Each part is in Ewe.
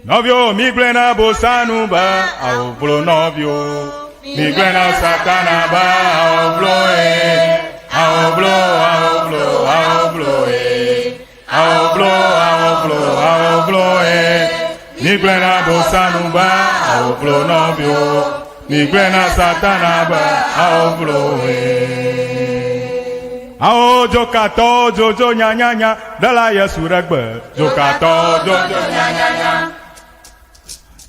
Nɔviwo migblɔe na Bosanu be awovlo nɔviwo. Migblɔe na Satana be awovlo e. Awovlo, awovlo, awovlo e. Awovlo, awovlo, awovlo e. Migblɔe na Bosanu be awovlo nɔviwo. Migblɔe na Satana be awovlo e. Awo dzokatɔwo dzodzo nyanyanya ɖela Yesu ɖe gbe. Dzokatɔwo dzodzo nyanyanya.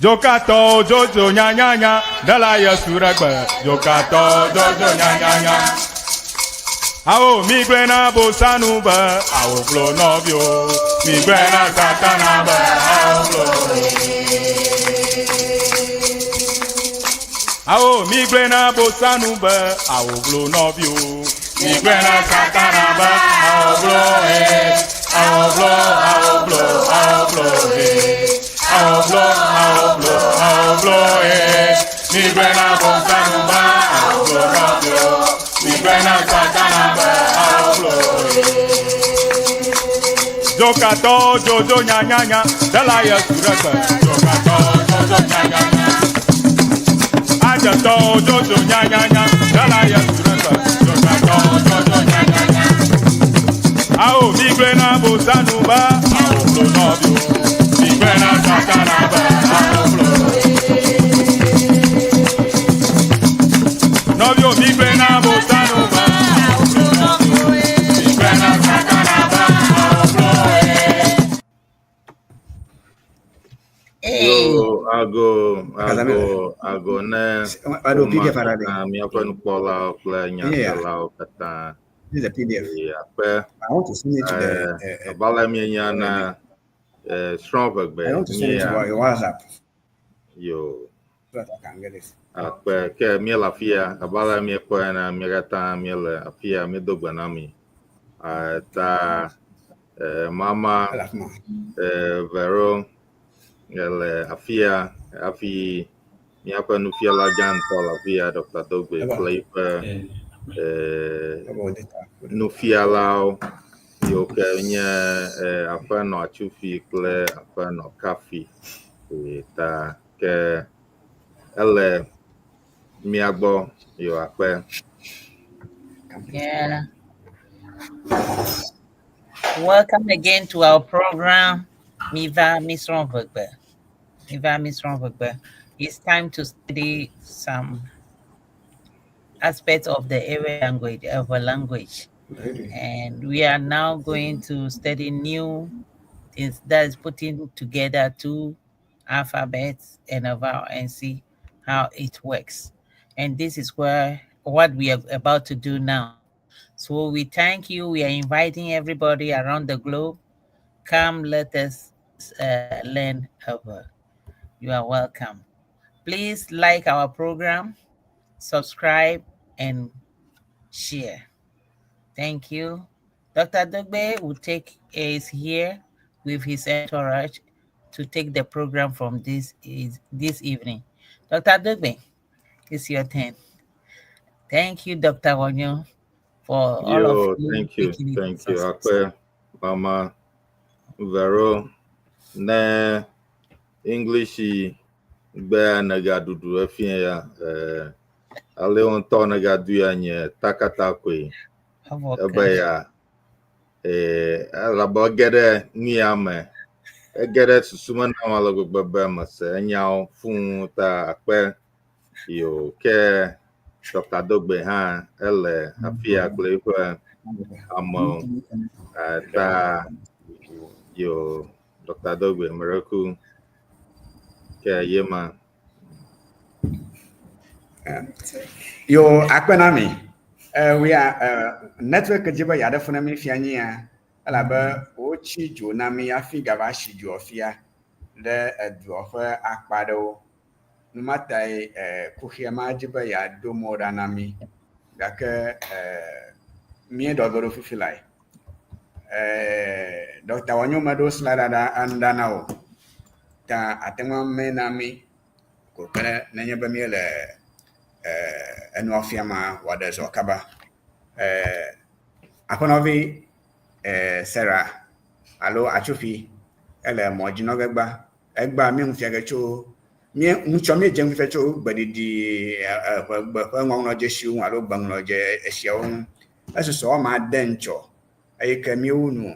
Dzokatɔwo dzodzo nyanyanya ɖela Yesu ɖe gbe. Dzokatɔwo dzodzo nyanyanya. Awo migblɔe na Bosanu be awo vlo nɔviwo. Migblɔe na Satana be awo vlo. Awo migblɔe na Bosanu be awo vlo nɔviwo. Migblɔe na Satana be awo vlo he. Awo vlo, awo vlo, awo vlo he. Awo vlo, awo vlo, awo vlo he. Migblɔe na Bosanu be awo vlo nɔviwo. Migblɔe na Satana be awo vlo he. Dzokatɔwo dzodzo nyanyanya ɖela Yesu ɖe gbe. Dzokatɔwo dzodzo nyanyanya. Adzetɔwo dzodzo nyanyanya ɖela Yesu ɖe gbe. Dzokatɔwo dzodzo nyanyanya. Awo migblɔe na Bosanu be awo vlo nɔviwo. Migblɔe na Satana be awo vlo. Nɔviwo migblɔe na Bosanu be awo vlo nɔviwo. Migblɔe na Satana be awo vlo. Hey, Yo, ago, ago, ago ne Aɖo ƒomea PDF aɖe ɖe. katã, míaƒe nukpɔlawo kple nyaselawo katã. This is a PDF. Eye akpe I want to send it to the. Abe ale mienya na srɔ̃ I want to send it to ʋegbee your WhatsApp yo so that I can get it. Akpe ke míele afi ya abe ale míekpɔe ene, mía katã míele afi ya, míedo gbe na mi. Ta mama Ele afi ma. Vero le afi ya hafi míaƒe nufiala gãtɔ le afi ya, Dr. Dogbe Eva. kple eƒe Eva wo data. Nufialawo yiwo ke nye aƒenɔ Atsufi kple aƒenɔ Kafi. Ta ke ele mía gbɔ yo akpe. Yeah. Welcome again to our program, Miva Mísrɔ̃ Ʋegbe. Miva Mísrɔ̃ Ʋegbe. It's time to study some aspects of the Ewe language, Ewe language. Really? And we are now going to study new things that is putting together two alphabets and a vowel and see how it works. And this is where what we are about to do now. So we thank you. We are inviting everybody around the globe. Come, let us learn Ewe. You are welcome. Please like our program, subscribe, and share. Thank you. Dr. Dogbe will take is here with his entourage to take the program from this evening. Dr. Dogbe, it's your turn. Thank you, Dr. Wonyo, for all Yo, of you thank you, making it thank you. success. Akpe, Mama Vero, ne English gbe negaɖuɖu efia ya, ale wo ŋutɔ negadu ya nye takata koe. Ebe ya, elabe ege ɖe nu ya me, ege ɖe susu me nam ale gbegbe be mese enyawo fũu ta akpe yo ke Dr. Dogbe hã ele afi ya kple eƒe amewo. Ta yo Dr. Dogbe mereku ke yema. Yo akpe na mi. We are network dzi be yeaɖe fu na mi fia nyia elabe wotsi dzo na mi hafi gava si dzoa fia ɖe edua ƒe akpa aɖewo. Nu ma tae kuxia ma dzi be yeado mɔ ɖa na mi gake míeɖɔ ge ɖo fifi lae. Dr. Wanyo meɖo slide ɖa ŋɖa na o ta ate ŋu ame na mi ko ke nenye be míele enua fiama wòaɖe zɔ kaba. Aƒenɔvi Sarah alo Atsufi ele mɔ dzi nɔ ge gba. Egbea mi nu fia ge tso mie ŋutsɔ miedze nu fia tso gbeɖiɖi ƒe gbe ƒe ŋɔŋlɔdzesiwo ŋu alo gbeŋlɔdzesiawo ŋu. Esusɔ woame ade ŋtsɔ eye ke míewu nu o.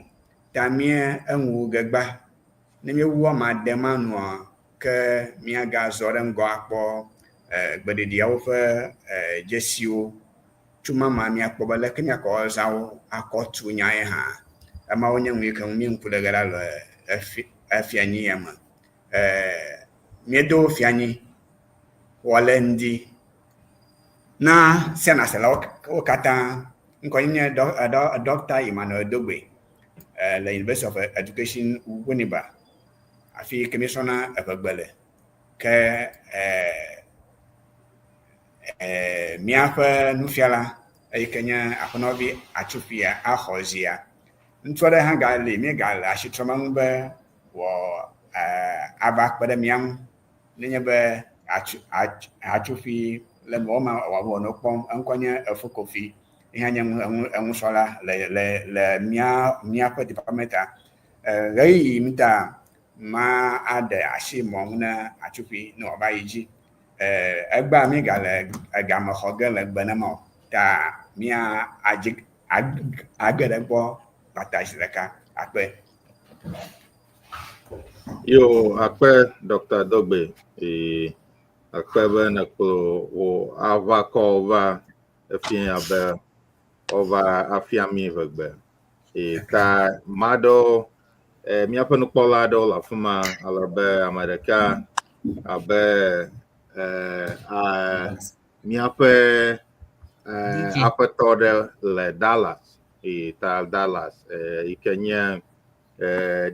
Ta mía eŋu ge gba. Ne míewu woame ade ma nua, ke míagazɔ ɖe ŋgɔ akpɔ gbeɖiɖiawo ƒe dzesiwo. Tso mama míakpɔ be leke míakɔ zã wo akɔ tu nyae hã. Emawo nye nu yi ke ŋu mí ŋku ɖe ge ɖa le efi efia nyi ya me. Míedo fia nyi wɔ le ŋdi na senaselawo wo katã. Ŋkɔ nye nye Dr. Emmanuel Dogbe le University of Education Winneba. Afi yi ke míesrɔ̃na eʋegbe le. Ke míaƒe nufiala eyi ke nye aƒenɔvi Atsufia axɔ zia. Ŋutsu aɖe hã gali míegale asi trɔm eŋu be wɔ ava kpe ɖe mía ŋu nenye be Atsufi le nuwɔm wòawɔ nu kpɔm. Eŋkɔ nye Efo Kofi. Ye hã nye enusrɔ̃la le mía míaƒe department-a. Ɣeyiɣi ŋu ta ma aɖe asi mɔ ŋu na Atsufi ne wòava yi dzi. Egbea míegale egame xɔ ge le gbe nema o ta mía adzi age ɖe egbɔ kpata zi ɖeka akpe. Yo, akpe Dr. Dogbe. E, akpe be nèkplɔ wò aʋakɔ va efia be woava afia mí ʋegbe. E, ta maɖewo míaƒe nukpɔla aɖewo le afi ma ale be ame ɖeka abe míaƒe aƒetɔ ɖe le Dallas. E, ta Dallas yi ke nye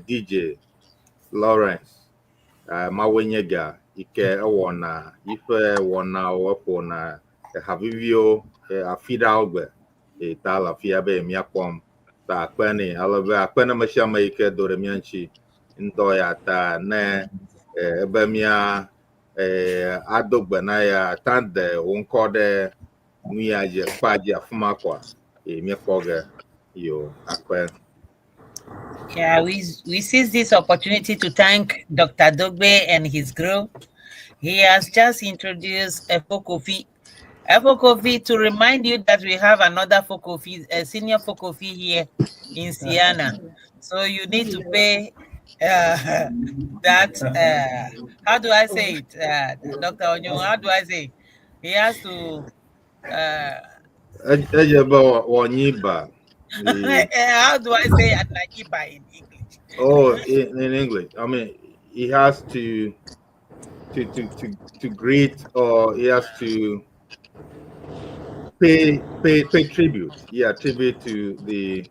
DJ Lawrence Mawoe nye ga yi ke ewɔna yiƒe wɔnawo eƒona ehaviviwo afi ɖawo gbe. E, ta le afia be míakpɔm. Ta akpe nɛ ale be akpe ne ame sia ame yi ke do ɖe mía ŋuti ŋdɔ ya ta ne ebe mía ado gbe na ya ta de wò ŋkɔ ɖe nu ya dzi kpa dzi afi ma koa e míekpɔ ge yo akpe. Yeah, we seize this opportunity to thank Dr. Dogbe and his group. He has just introduced Efokofi. Efokofi, to remind you that we have another Fokofi, a senior Fokofi here in Siena. So you need to pay that, how do I say it, Dr. Onyo, how do I say it? He has to... Ejebe Wonyiba. How do I say Anayiba in English? Oh, in English. I mean, he has to greet, or he has to pay tribute. Yeah, tribute to the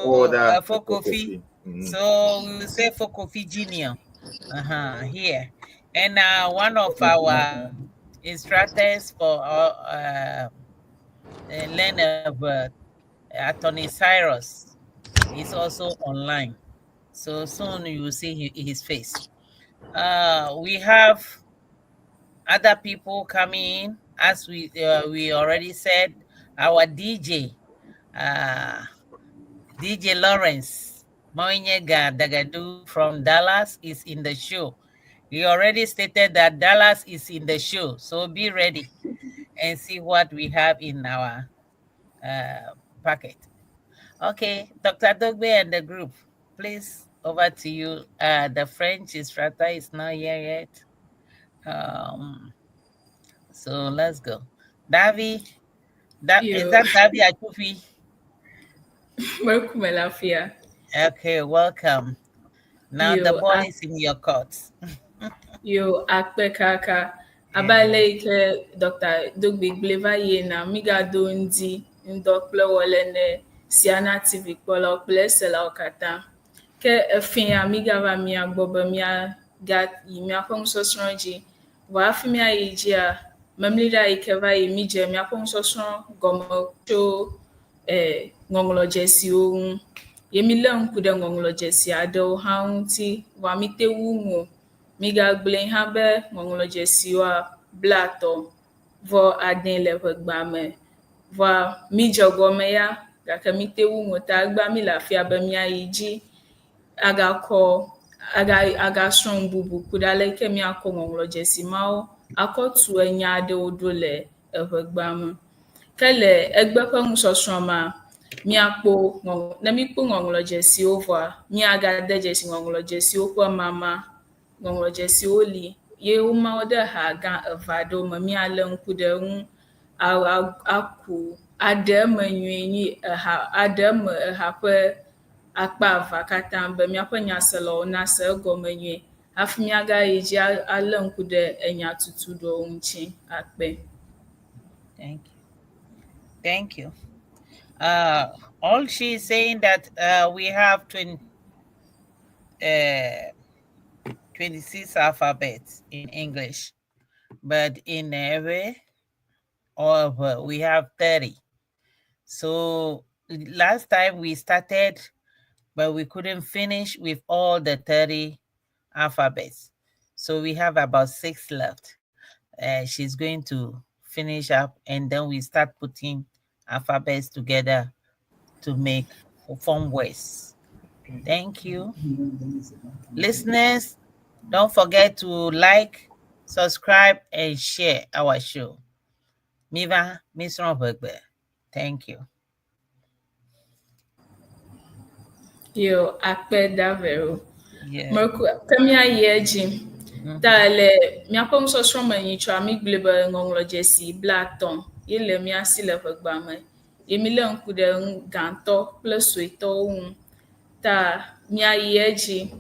order Fokofi. Mm-hmm. So we will say Fokofi Junior here. And one of our instructors for learn about Attorney Cyrus is also online. So soon you will see his face. We have other people coming in. As we already said, our DJ, DJ Lawrence Moinyega Dagadu from Dallas is in the show. He already stated that Dallas is in the show, so be ready and see what we have in our packet. Okay, Dr. Dogbe and the group, please, over to you. The French instructor is not here yet. So let's go. Davi, is that Davi Achufi? Welcome, Elafia. Okay, welcome. Now the ball is in your court. Yo, akpe kaka. Abale ke Dr. Dogbe gbleva ye na migado ndi ŋdɔ kple wɔle ne Siana TV kpɔlawo kple eselawo katã. Ke efia migava mia gbɔ be miaga yi miaƒe nusɔsrɔ̃ dzi. Vɔ hafi miayi dzia, memli ɖe yi ke va yi midze miaƒe nusɔsrɔ̃ gɔme tso ŋɔŋlɔdzesiwo ŋu. Ye milé ŋku ɖe ŋɔŋlɔdzesi aɖewo hã ŋuti vɔa mite wu ŋu o. Migagblɔe hã be ŋɔŋlɔdzesiwoa 30 vɔ 8 le ʋegbea me. Vɔa midze gɔme ya gake mite wu ŋu ta egbea mi le afia be miayi dzi agakɔ aga agasrɔ̃ nu bubu ku ɖe aleke míakɔ ŋɔŋlɔdzesi mawo akɔ tu enya aɖewo ɖo le eŋegbea me. Ke le egbe ƒe nusɔsrɔ̃ mea, míakpɔ ŋɔŋlɔ ne míkpɔ ŋɔŋlɔdzesiwo vɔa, míagade dzesi ŋɔŋlɔdzesiwo ƒe mama. Ŋɔŋlɔdzesiwo li ye woma wo ɖe ha gã eve aɖewo me. Míalé ŋku ɖe eŋu aku aɖe eme nyuie nyi eha aɖe eme eha ƒe akpa evea katã be míaƒe nyaselawo nase egɔme nyuie hafi míagayi dzi alé ŋku ɖe enyatutu ɖewo ŋuti akpe. Thank you. Thank you. All she's saying that we have 20, 26 alphabets in English, but in Ewe or we have 30. So last time we started, but we couldn't finish with all the 30 alphabets. So we have about 6 left. She's going to finish up and then we start putting alphabets together to make form words. Thank you. Listeners, don't forget to like, subscribe, and share our show. Miva Misron. Thank you. Yo, akpe davero. Yeah. Meku ke míayi edzi. Ta le míaƒe nusɔsrɔ̃ me nyitsɔa mígblɔe be ŋɔŋlɔdzesi 50 ye le mía si le ʋegbea me. Ye mílé ŋku ɖe ŋu gãtɔ kple suetɔwo ŋu. Ta míayi edzi.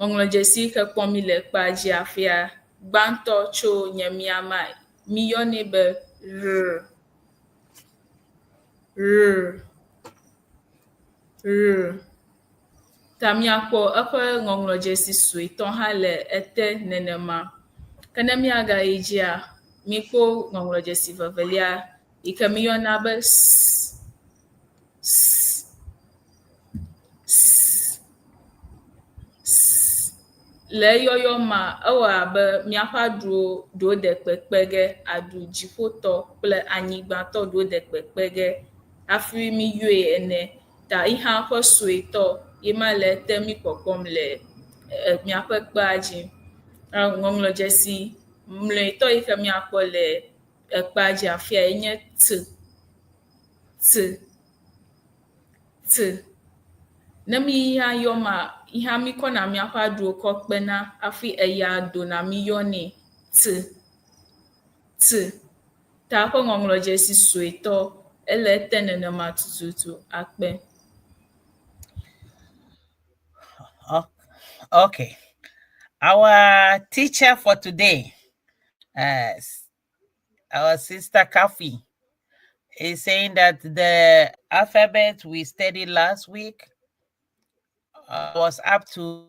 Ŋɔŋlɔdzesi yi ke kpɔm mí le kpea dzi afia, gbãtɔ tso nye miamea, míyɔnɛ be R. R. R. Ta míakpɔ eƒe ŋɔŋlɔdzesi suetɔ hã le ete nenema. Ke ne míagayi dzia, míkpɔ ŋɔŋlɔdzesi vevelia yi ke míyɔna be S. S. S. S. Le eyɔyɔ ma, ewɔ abe míaƒe aɖuwo ɖewo de kpekpe ge, aɖu dziƒotɔ kple anyigbatɔ ɖewo de kpekpe ge hafi míyɔe ene. Ta yi hã ƒe suetɔ ye ma le ete mí kpɔkpɔm le míaƒe kpea dzi. Ŋɔŋlɔdzesi mlɔetɔ yi ke míakpɔ le ekpea dzi afia ye nye T. T. T. Ne mí hã yɔ ma, yi hã míkɔna míaƒe aɖuwo kɔ kpena hafi eya dona míyɔnɛ T. T. Ta eƒe ŋɔŋlɔdzesi suetɔ ele ete nenema tututu akpe. Okay. Our teacher for today, our sister Kafi, is saying that the alphabet we studied last week was up to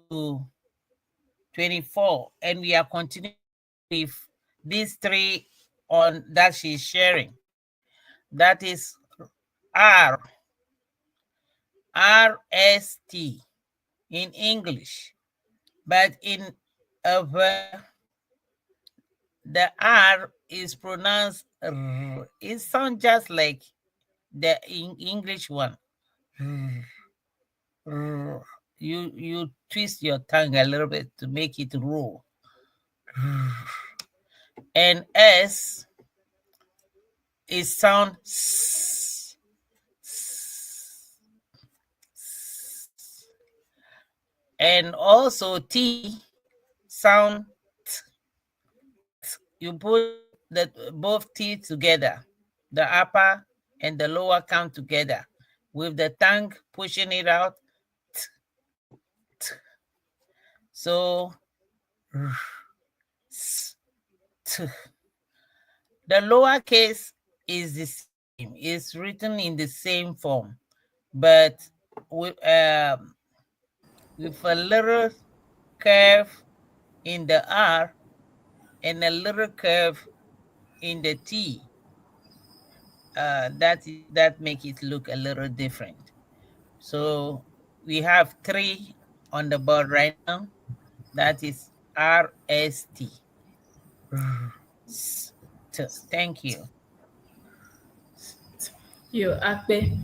24, and we are continuing with these 3 on that she's sharing. That is R, R S T in English, but in the R is pronounced R. It sounds just like the English one. R, R. You twist your tongue a little bit to make it roll. R. And S is sound S, S, S. And also T sound T, T. You put the both T together, the upper and the lower come together with the tongue pushing it out. T, T. So R, S, T. The lowercase is the same. It's written in the same form, but with a little curve in the R and a little curve in the T. That make it look a little different. So we have 3 on the board right now. That is R S T. R, S, T. Thank you. Yo, akpe.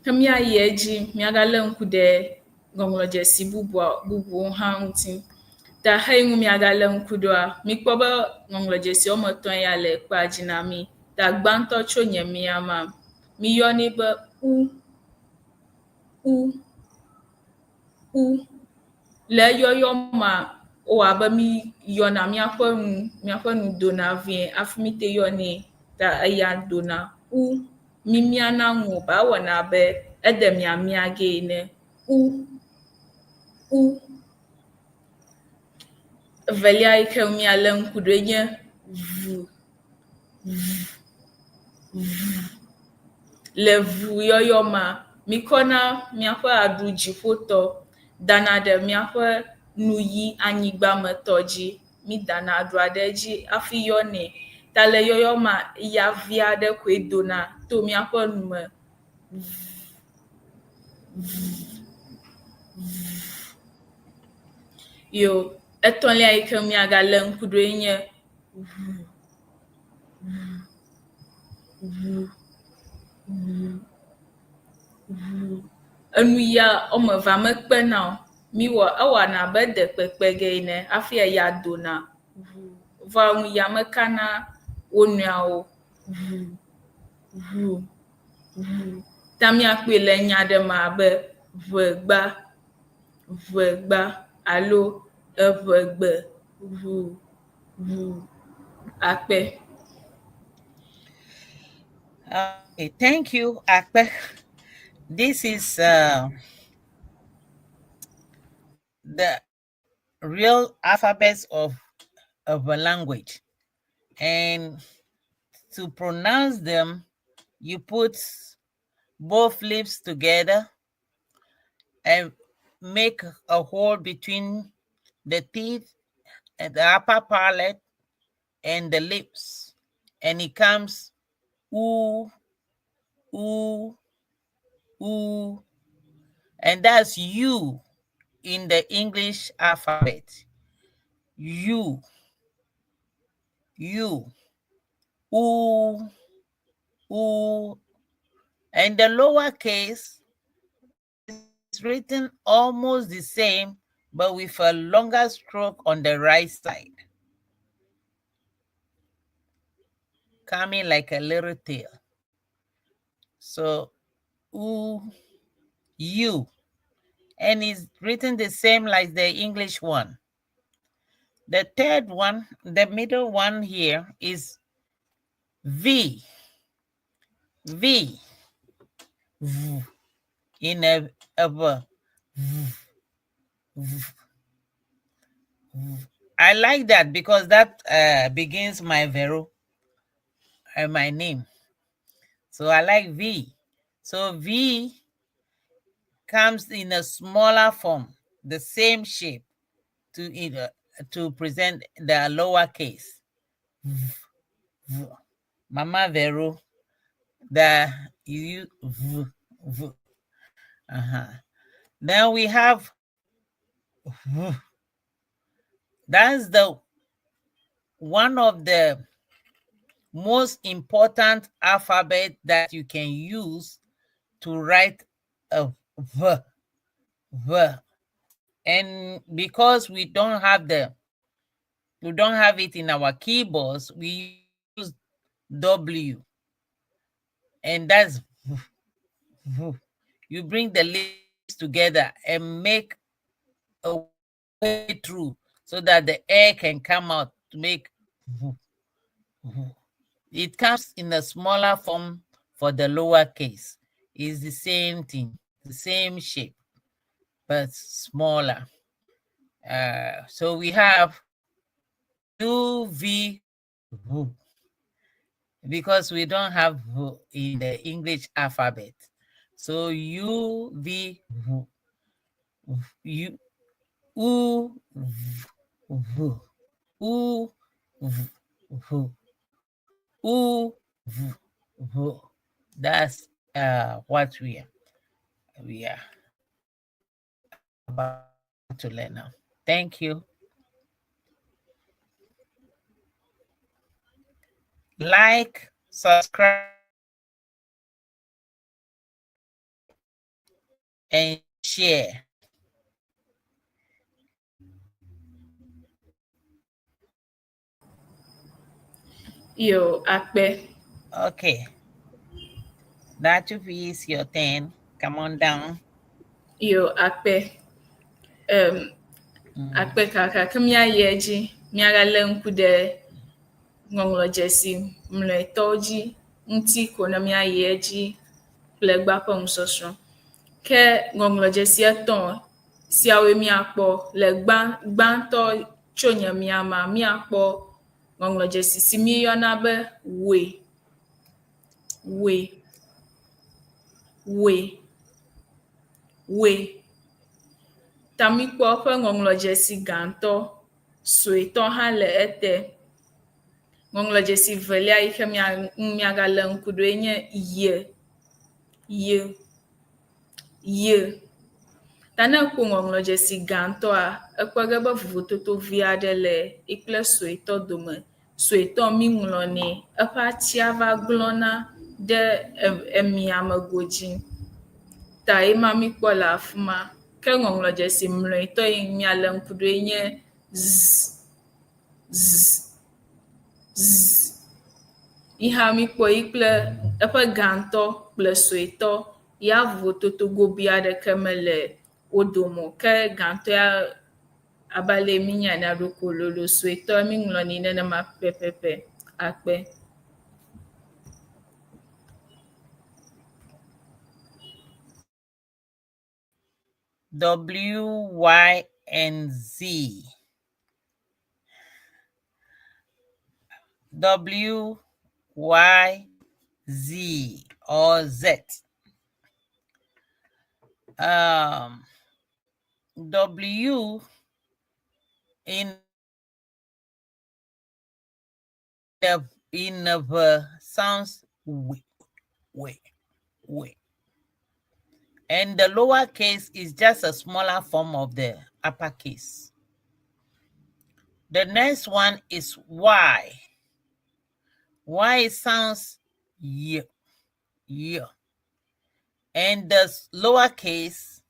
Ke míayi edzi, míagalé ŋku ɖe ŋɔŋlɔdzesi bubua bubuwo hã ŋuti. Ta xeyi ŋu miagalé ŋku ɖoa, mikpɔ be ŋɔŋlɔdzesi woame etɔ̃ ya le ekpea dzi na mí. Ta gbãtɔ tso nye mia mea, miyɔnɛ be U, U, U. Le eyɔyɔ mea, ewɔ abe miyɔna míaƒe nu, míaƒe nu dona vie hafi mite yɔnɛ ta eya dona U. Mimiana nu o ba ewɔna abe ede miamia ge ene. U, U. Evelia yi ke míalé ŋku ɖoe nye V, V, V. Le V yɔyɔ mea, míkɔna míaƒe aɖu dziƒotɔ dana ɖe míaƒe nuyi anyigbametɔ dzi. Mídana aɖua ɖe edzi hafi yɔnɛ. Ta le yɔyɔ mea, ya vi aɖe koe dona to míaƒe nume. V, V, V. Yo, etɔ̃lia yi ke míagalé ŋku ɖoe nye ʋ, ʋ, ʋ, ʋ, ʋ. Enu ya woame evea mekpena o. Míwɔ ewɔna abe ede kpekpe ge ene hafi eya dona ʋ. Vɔa nu ya mekana wo nɔewo ʋ, ʋ, ʋ. Ta míakpɔe le nya aɖe me abe ʋegba, ʋegba alo eʋegbe ʋ, ʋ akpe. Okay, thank you, Akpe. This is the real alphabets of a language. And to pronounce them, you put both lips together and make a hole between the teeth and the upper palate and the lips. And it comes oo, oo, oo. And that's U in the English alphabet. U, U, U, U. And the lowercase is written almost the same, but with a longer stroke on the right side, coming like a little tail. So, U, U, and it's written the same like the English one. The third one, the middle one here is V, V, V, in a V, V, V, V. I like that because that begins my Vero and my name. So I like V. So V comes in a smaller form, the same shape to either to present the lowercase. V, V. Mama Vero, the you V, V. Then we have V. That's the one of the most important alphabet that you can use to write a V, V. And because we don't have the, we don't have it in our keyboards, we use W. And that's V, V. You bring the lips together and make a way through so that the air can come out to make V, V. It comes in a smaller form for the lower case. It's the same thing, the same shape, but smaller. So we have U, V, V, because we don't have V in the English alphabet. So U, V, V, U, U, V, V, U, V, V, U, V, V. That's what we are about to learn now. Thank you. Like, subscribe, and share. Yo, akpe. Okay. That will be your turn. Come on down. Yo, akpe. Akpe kaka ke míayi edzi, míagalé ŋku ɖe ŋɔŋlɔdzesi mlɔetɔwo dzi ŋuti ko ne míayi edzi kple egbea ƒe nusɔsrɔ̃. Ke ŋɔŋlɔdzesi etɔ̃ siawoe míakpɔ le gbã gbãtɔ tso nye miamea, míakpɔ ŋɔŋlɔdzesi si míeyɔna be woe, woe, woe, woe. Ta míkpɔ eƒe ŋɔŋlɔdzesi gãtɔ, suetɔ hã le ete. Ŋɔŋlɔdzesi velia yi ke mía míagalé ŋku ɖoe nye ye, ye, ye. Ta ne ekpɔ ŋɔŋlɔdzesi gãtɔa, ekpɔ ge be vovototo vi aɖe le yi kple suetɔ dome. Suetɔ míŋlɔnɛ, eƒe atsia va glɔ̃na ɖe emiame godzi. Ta ye ma míkpɔ le afi ma. Ke ŋɔŋlɔdzesi mlɔetɔ yi míalé ŋku ɖoe nye z, z, z. Yi hã míkpɔ yi kple eƒe gãtɔ kple suetɔ ya vovototo gobi aɖeke mele wo dome o. Ke gãtɔ ya abe ale mínya ene ɖoko lolo, suetɔ míŋlɔnɛ nenema pɛpɛpɛ akpe. W, Y, and Z. W, Y, Z, or Z. W in the sounds w, w, w. And the lower case is just a smaller form of the upper case. The next one is Y. Y sounds y, y. And the lower case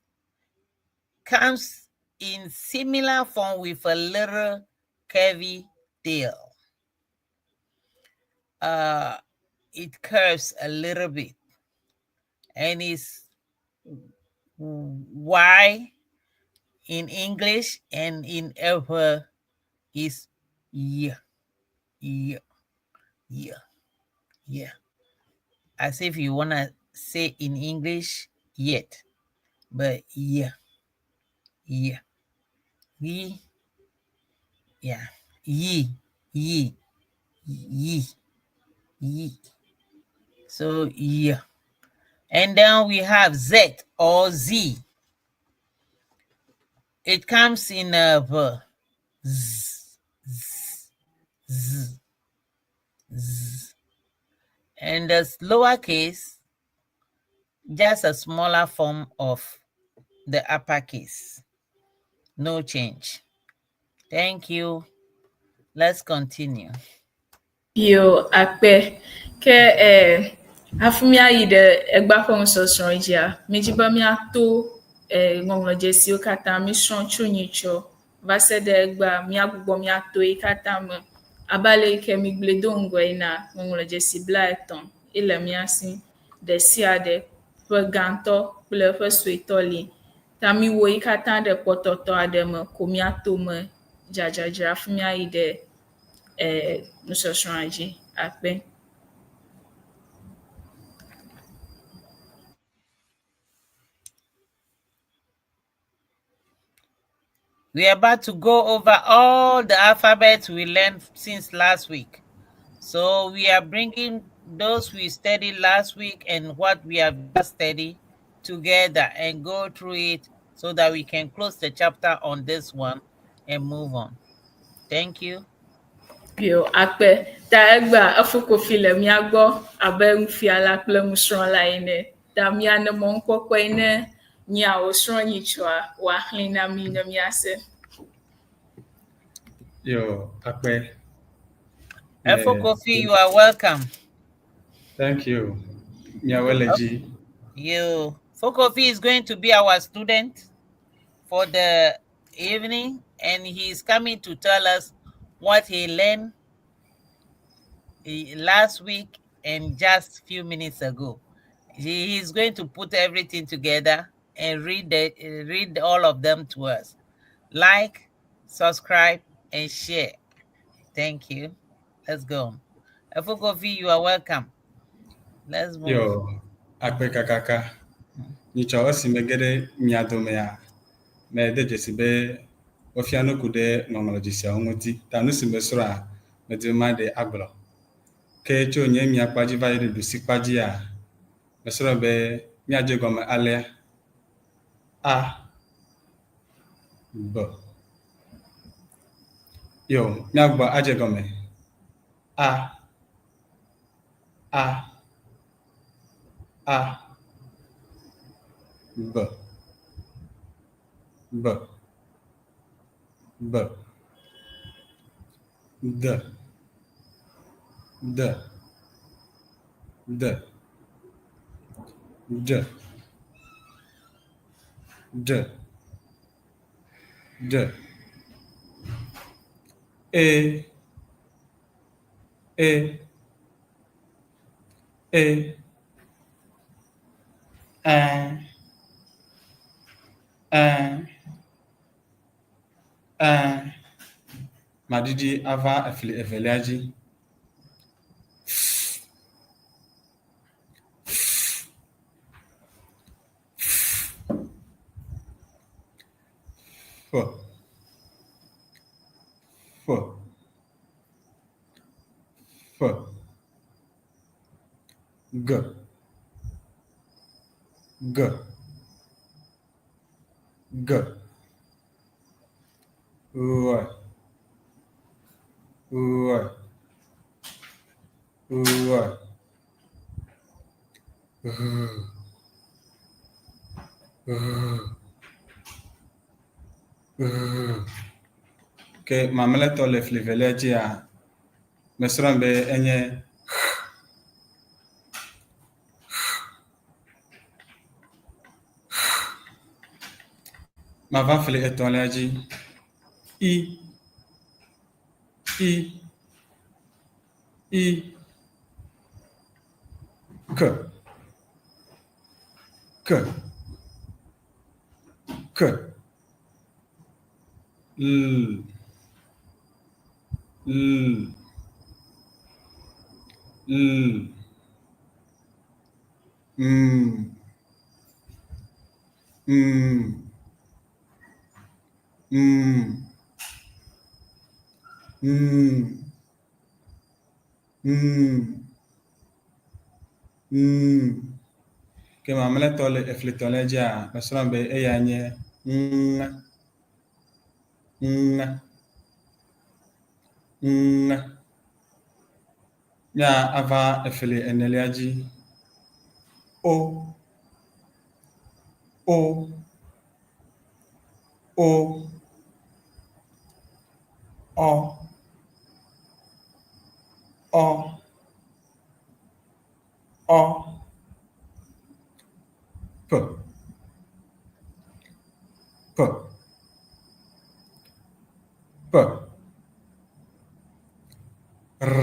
comes in similar form with a little curvy tail. It curves a little bit and it's Y in English and in Ewe is y, y, y, y. As if you want to say in English yet, but y, y, y, yeah, y, y, y, y. So y. And then we have Z or Z. It comes in a V. Z, Z, Z, Z. And the lowercase, just a smaller form of the uppercase. No change. Thank you. Let's continue. Yo, akpe. Ke hafi míayi ɖe egbea ƒe nusɔsrɔ̃ dzia, mídzi be míato ŋɔŋlɔdzesiwo katã mísrɔ̃ tso nyitsɔ va se ɖe egbea míagbugbɔ míato yi katã me. Abe ale yi ke mígblɔe do ŋgɔe yina ŋɔŋlɔdzesi 50 ye le mía si. Ɖe sia ɖe ƒe gãtɔ kple eƒe suetɔ li. Ta míwɔ yi katã ɖe kpɔtɔtɔ aɖe me ko míato me dzadzadzra hafi míayi ɖe nusɔsrɔ̃a dzi. Akpe. We are about to go over all the alphabets we learned since last week. So we are bringing those we studied last week and what we have just studied together and go through it so that we can close the chapter on this one and move on. Thank you. Yo, akpe. Ta egba efokofi le mía gbɔ abe nufiala kple nusrɔ̃la ene. Ta míane mɔnukpɔkpɔe ne míawo srɔ̃ nyitsɔa wòaxlẽ na mí ne míase. Yo, akpe. Efokofi, you are welcome. Thank you. Nyaweleji. You. Fokofi is going to be our student for the evening, and he's coming to tell us what he learned last week and just few minutes ago. He is going to put everything together and read all of them to us. Like, subscribe, and share. Thank you. Let's go. Efo Kofi, you are welcome. Let's move. Yo, akpe kakaka. Nyitsɔ esi mege ɖe mia domea, mede dzesi be wofia nu ku ɖe ŋɔŋlɔdzesiawo ŋuti. Ta nu si mesrɔ̃a, medi be maɖe agblɔ. Ke tso nye miakpa dzi va yi ɖe ɖusikpa dzia, mesrɔ̃ be míadze gɔme alea. A, B. Yo, míagbɔ adze gɔme. A, A, A, B, B, B, D, D, D, D, D, D, E, E, E, Ɛ, Ɛ, Ɛ. Maɖiɖi ava efli evelia dzi. F, F, F, Ƒ, Ƒ, Ƒ, G, G, G, Ɣ, Ɣ, Ɣ, H, H, H. Ke mamlɛtɔ le fli evelia dzia, mesrɔ̃ be enye x. Mava fli etɔ̃lia dzi. I, I, I, K, K, K, L, L, L, M, M, M, M, M, M. Ke mamlɛtɔ le efli tɔ̃lia dzia, mesrɔ̃ be eya nye ŋ, ŋ, ŋ. Mía ava efli enelia dzi. O, O, O, Ɔ, Ɔ, Ɔ, P, P, P, R,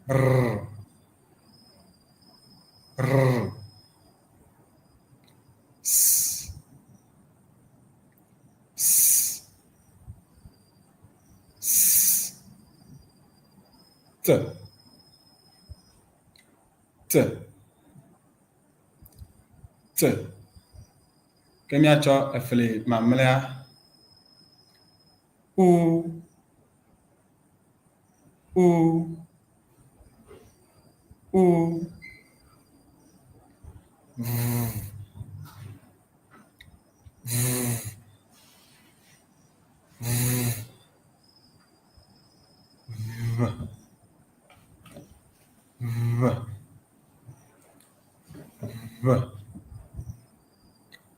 R, R, S, S, S, T, T, T. Ke míatsɔ efli mamlɛa. U, U, U, V, V, V, V, V, V,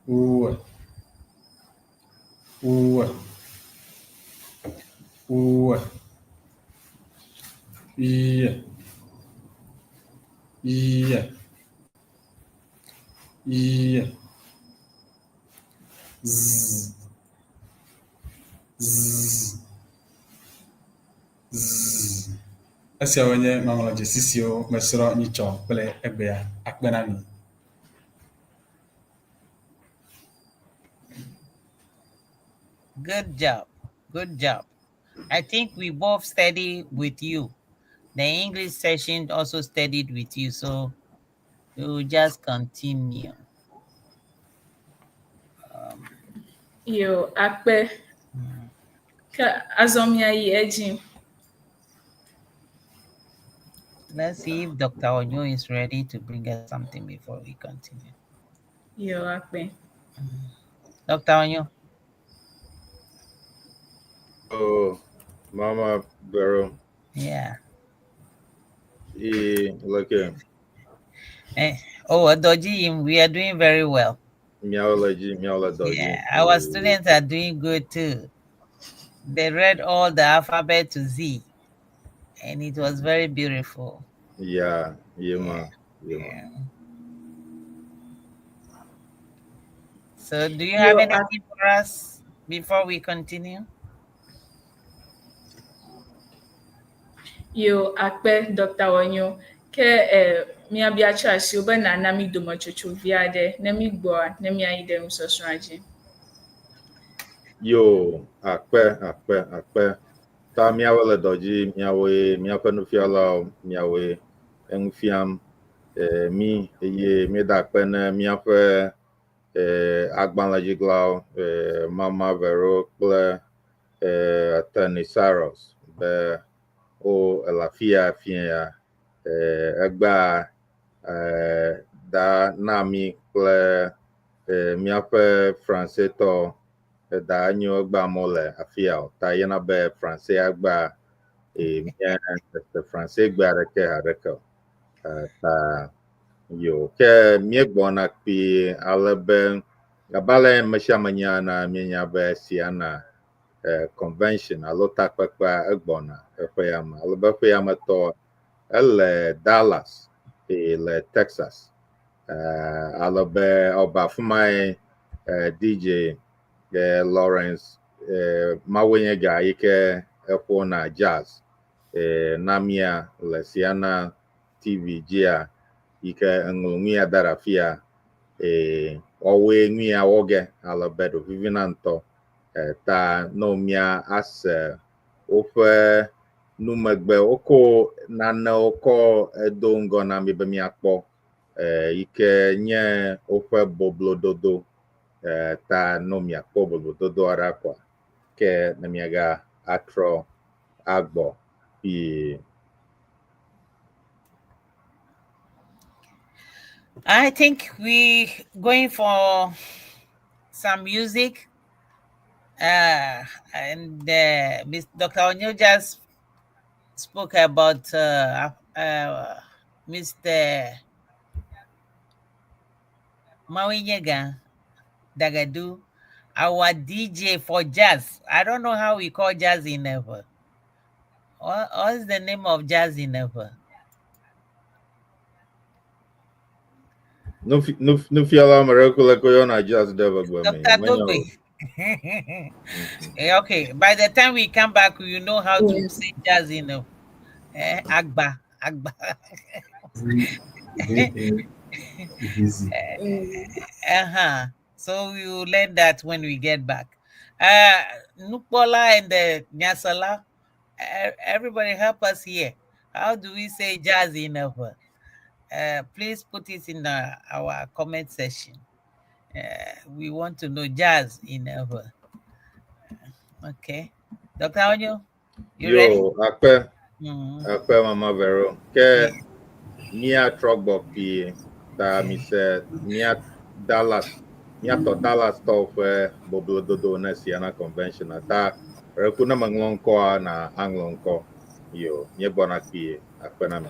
U, U, U, I, I, I, Z, Z, Z. Esiawoe nye ŋɔŋlɔdzesi siwo mesrɔ̃ nyitsɔ kple egbea. Akpe na mi. Good job. Good job. I think we both study with you. The English session also studied with you. So we will just continue. Yo, akpe. Ke azɔ míayi edzi. Let's see if Dr. Onyo is ready to bring us something before we continue. Yo, akpe. Dr. Onyo. Oh, Mama Vero. Yeah. E look here. Oh, Adoji, we are doing very well. Miaology, miaology. Yeah, our students are doing good too. They read all the alphabet to Z, and it was very beautiful. Yeah, yeah, ma. Yeah, ma. Yeah. So, do you have Yo, anything for us before we continue? Yo, akpe Dr. Onyo. Ke míabia tso asiwò be nàna mí dometsotso vi aɖe ne mígbɔa ne míayi ɖe nusɔsrɔ̃a dzi. Yo, akpe, akpe, akpe. Ta míawoe le dɔ dzi, míawoe, míaƒe nufialawo, míawoe enu fiam mí eye míeda akpe ne míaƒe agbalẽdziglawo, Mama Vero kple Attorney Cyrus be wo ele afi ya fia ya. Egbea da na mí kple míaƒe Fransetɔ da enyo egbea amewo le afi ya o. Ta yena be Franse egbea mía ese Franse gbe aɖeke haɖeke o. Ta yo ke míegbɔna kpuie ale be abe ale ame sia ame nya na míenya be Siana convention alo takpekpea egbɔna eƒe ya me ale be eƒe ya me tɔ ele Dallas le Texas. Ale be ɔba afi mae DJ Lawrence Mawenyega yi ke eƒona jazz na mía le Siana TV dzia yi ke eŋlɔ nu ya da ɖe afi ya woawoe nu ya wɔ ge ale be ɖo vivina ŋutɔ. Ta ne mía ase woƒe numegbe wokɔ nanewo kɔ edo ŋgɔ na mi be míakpɔ yi ke nye woƒe boblododo ta ne miakpɔ boblododo aɖe kɔa ke ne miaga atrɔ agbɔ kpuie. I think we going for some music. And Ms. Dr. Onyo just spoke about Mr. Mawinyega Dagadu, our DJ for jazz. I don't know how we call jazz in Ever. What is the name of jazz in Ever? Nufiala mere ko yona jazz deva gbe me. Dr. Dogbe. Okay, by the time we come back, you know how to say jazz in Agba. Agba. Uh-huh. So we will learn that when we get back. Nupola and the Nyasala, everybody help us here. How do we say jazz in Ever? Please put it in our comment section. We want to know jazz in Ever. Okay. Dr. Onyo, you ready? Yo, akpe, akpe Mama Vero. Ke mía trɔ gbɔ kpuie ta mi se mía Dallas, míatɔ Dallas tɔwo ƒe boblododo ne Siana convention ta reku ne meŋlɔ ŋkɔa na aŋlɔ ŋkɔ. Yo, míegbɔna kpuie akpe na mi.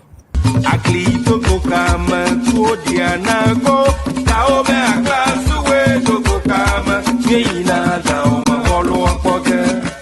Akli togo kame tuo diana go Kao me akla suwe togo kame Mieyina zao me bɔlu akpɔ ge.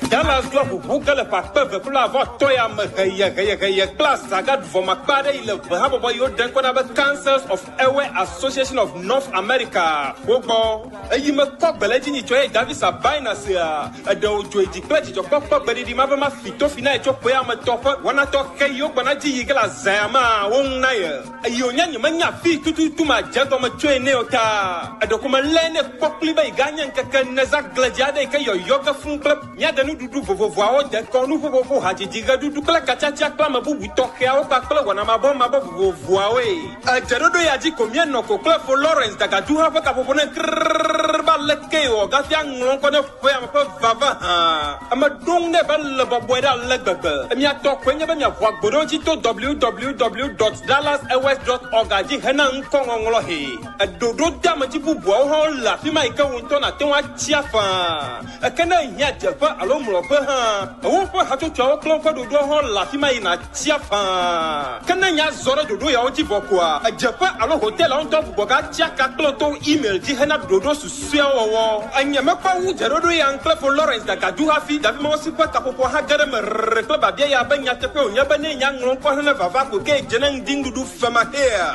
Dallas dua ʋuʋu ʋuʋu ge le ƒe akpe eve kple blaeve-vɔ-atɔ̃ ya me heyeheyeheye kple azaga ɖuvɔmakpe aɖe yi le ʋe habɔbɔ yi woɖe ŋkɔ na be Councils of Ewe Association of North America wo gbɔ. Eyi me kɔ gbe le edzi nyitsɔ ye Davi Sabina sea eɖe wòdzo yi dzi kple dzidzɔkpɔkpɔ gbeɖiɖi ma be mafi tofi na ye tso ƒea me tɔ ƒe wɔna tɔxɛ yi wogbɔna dzi yi ge le azã ya mea wo ŋu na ye. Eyi wònye nyemenya afii tututu madze egɔme tsoe nɛ o ta, eɖeko melé nɛ kpɔ kpli be yi ganye ŋkeke ene zã gledzi aɖe yi ke yɔyɔ ge fũu kple mía de nuɖuɖu vovovoawo, dekɔnu, ƒuƒoƒo, hadzidzi, ɣeɖuɖu kple katsatsa kple ame bubu tɔxɛawo kpakple wɔnamabɔmabɔ vovovoawoe. Edzeɖoɖo ya dzi ko míenɔ ko kple Fo Lawrence Dagaduha ƒe kaƒoƒo ne krrrr be alekee wòagate aŋlɔ ŋkɔ ne ƒea me ƒe vava hã. Ame ɖo ŋu nɛ be ele bɔbɔe ɖe ale gbegbe. Mia tɔ koe nye be miaʋu agbo ɖe wo dzi to www dot dallasairways dot org dzi hena ŋkɔŋɔŋlɔ hee. Ɖoɖo deamedzi bubuawo hã le afi ma yi ke wò ŋutɔ nàte ŋu atsia faa. Ke ne èhiã dzeƒe alo mlɔƒe hã, woƒe hatsotsoawo kple woƒe ɖoɖoawo hã le afi ma yi nàtsia faa. Ke ne nya zɔ ɖe ɖoɖo yawo dzi vɔ koa, dzeƒe alo hotelawo ŋutɔ gbugbɔgatsia ka kple wò to email dzi hena ɖoɖo susueawo wɔwɔ. Enye mekpɔ wu dzeɖoɖo ya ŋu kple Fo Lawrence Dagadu hafi Davi Mawusi ƒe kaƒoƒoa hã ge ɖe eme rrr kple biabia ya be nyateƒee wònye be ne nya ŋlɔ ŋkɔ hene vava ko ke dze ne ŋdi nuɖuɖu femaxeea?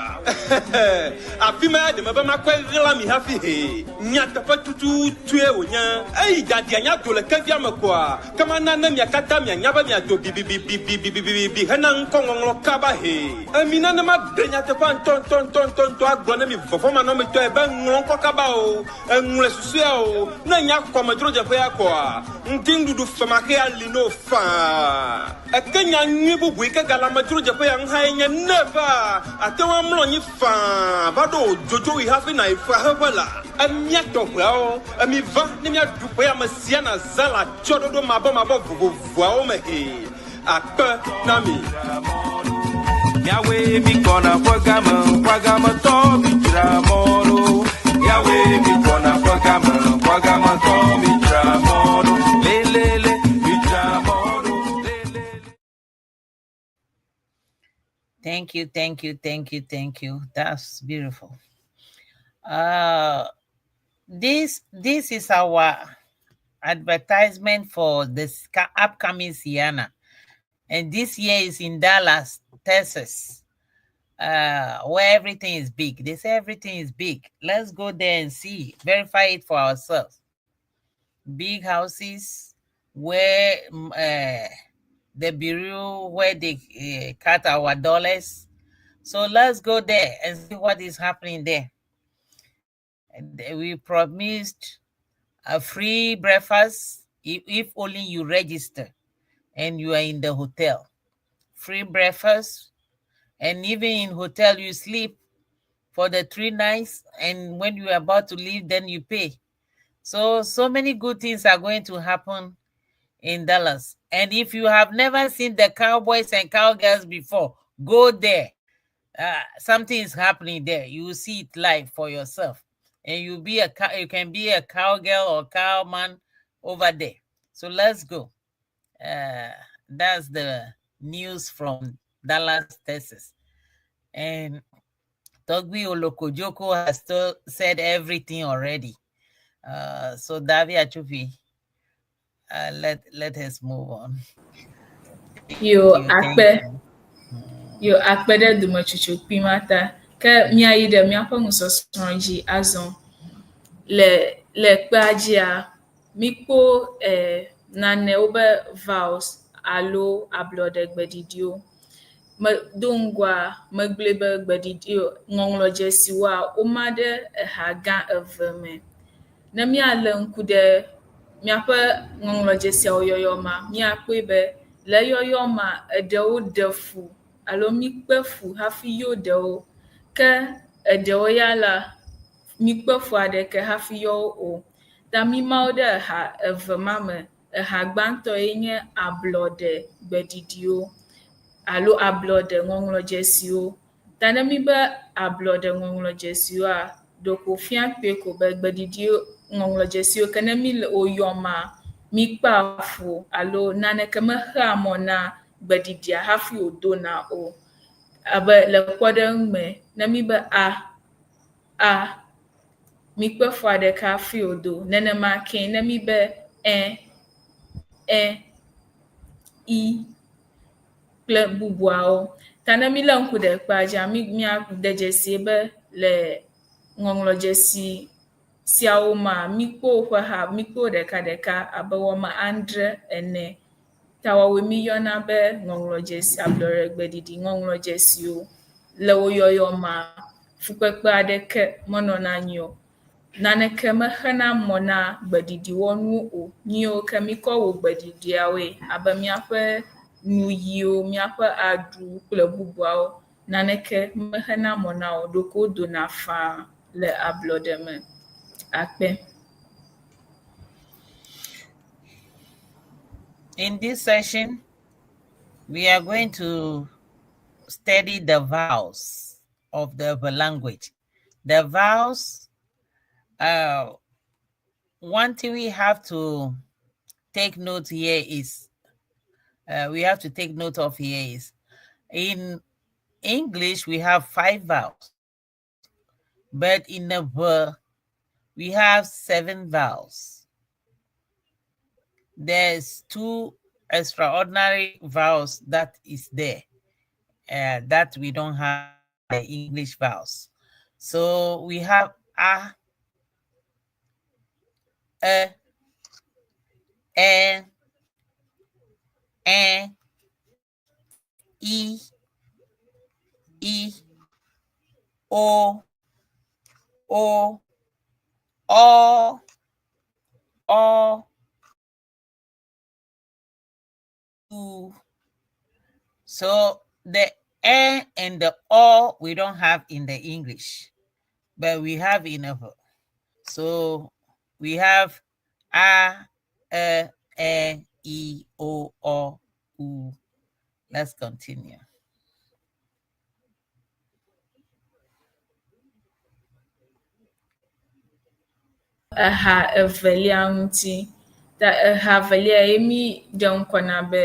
Afi ma ya ɖe mebe makɔe ɣla mi hafi hee. Nyateƒe tututue wònye. Eyi dadia nya do le kevia me koa, ke mana ne mia katã mianya be miado bibibibibibibibibi hena ŋkɔŋɔŋlɔ kaba hee. Emi nane maɖe nyateƒea ŋutɔŋutɔŋutɔŋutɔ agblɔ ne mi vɔvɔ̃manɔmetɔe be ŋlɔ ŋkɔ kaba o, eŋlɔe susɔea o, ne nya xɔ amedzrodzeƒea koa, ŋdinuɖuɖu femaxee ali no faa. Eke nya nyui bubu yi ke gale amedzrodzeƒe ya ŋu hãe nye ne eva, àte ŋu amlɔ anyi faa va ɖo wò dzodzoɣi hafi nàyi ƒea heƒe la. Emía tɔƒeawo, emi va ne míaɖu ƒe ya me sia nazã le atsyɔ̃ɖoɖo mabɔmabɔ vovovoawo me hee. Akpe na mi. Miawoe mi gbɔna ƒe game, ƒe gametɔ mi dzra mɔ ɖo. Miawoe mi gbɔna ƒe game, ƒe gametɔ mi dzra mɔ ɖo. Lelele mi dzra mɔ ɖo. Lelele. Thank you, thank you, thank you, thank you. That's beautiful. This is our advertisement for this upcoming Ceana, and this year is in Dallas, Texas, where everything is big. They say everything is big. Let's go there and see, verify it for ourselves. Big houses where the bureau where they cut our dollars. So let's go there and see what is happening there. And we promised a free breakfast if only you register and you are in the hotel. Free breakfast, and even in hotel you sleep for the 3 nights, and when you are about to leave, then you pay. So many good things are going to happen in Dallas. And if you have never seen the cowboys and cowgirls before, go there. Something is happening there. You will see it live for yourself, and you can be a cowgirl or cowman over there. So let's go. That's the news from Dallas, Texas. And Togbi Olokojoko has still said everything already. So Davi Achufi, let us move on. Yo. Thank you, thank Akpe. you. Yo, akpe ɖe dometsotso kpui ma ta. Ke míayi ɖe míaƒe nusɔsrɔ̃ dzi azɔ. Le kpea dzia, míkpɔ nanewo be vowels alo ablɔɖe gbeɖiɖiwo. Me do ŋgɔa, megblɔe be gbeɖiɖi ŋɔŋlɔdzesiwoa, woma ɖe eha gã eve me. Ne míalé ŋku ɖe míaƒe ŋɔŋlɔdzesiawo yɔyɔ ma, míakpɔe be le eyɔyɔ ma, eɖewo ɖe fu alo míkpe fu hafi yɔ ɖewo. Ke eɖewo ya la, míkpe fu aɖeke hafi yɔ wo o. Ta míma wo ɖe eha eve ma me. Eha gbãtɔ ye nye ablɔɖe gbeɖiɖiwo alo ablɔɖe ŋɔŋlɔdzesiwo. Ta ne míbe ablɔɖe ŋɔŋlɔdzesiwoa, ɖeko fia kpuie ko be gbeɖiɖiwo ŋɔŋlɔdzesiwo ke ne míle wo yɔma, míkpea fu alo naneke mexea mɔ na gbeɖiɖia hafi wòdona o. Abe le kpɔɖeŋu me, ne míbe a, a, míkpe fu aɖeke hafi wòdo. Nenema kee ne míbe ɛ, ɛ. I kple bubuawo. Ta ne mílé ŋku ɖe kpea dzia, mí míade dzesie be le ŋɔŋlɔdzesi siawo mea, míkpɔ woƒe ha, míkpɔ wo ɖekaɖeka abe woame adre ene. Ta woawoe míyɔna be ŋɔŋlɔdzesi, ablɔɖegbeɖiɖi ŋɔŋlɔdzesiwo. Le wo yɔyɔ mea, fukpekpe aɖeke menɔna anyi o. Naneke mexena mɔ na gbeɖiɖiwɔnuwo o. Nu yiwo ke míkɔ wɔ gbeɖiɖiawoe abe míaƒe nuyiwo, míaƒe aɖu kple bubuawo, naneke mexena mɔ na wo o. Ɖeko wodona faa le ablɔɖe me. Akpe. In this session, we are going to study the vowels of the language. The vowels, one thing we have to take note here is, we have to take note of here is, in English, we have 5 vowels, but in the Ewe, we have 7 vowels. There's 2 extraordinary vowels that is there, that we don't have the English vowels. So we have A, E, E, E, I, I, O, O, O, O, U. So the E and the O we don't have in the English, but we have in a. So we have A, E, E, I, O, O, U. Let's continue. Eha evelia ŋuti. Ta eha evelia ye mi ɖe ŋkɔ na be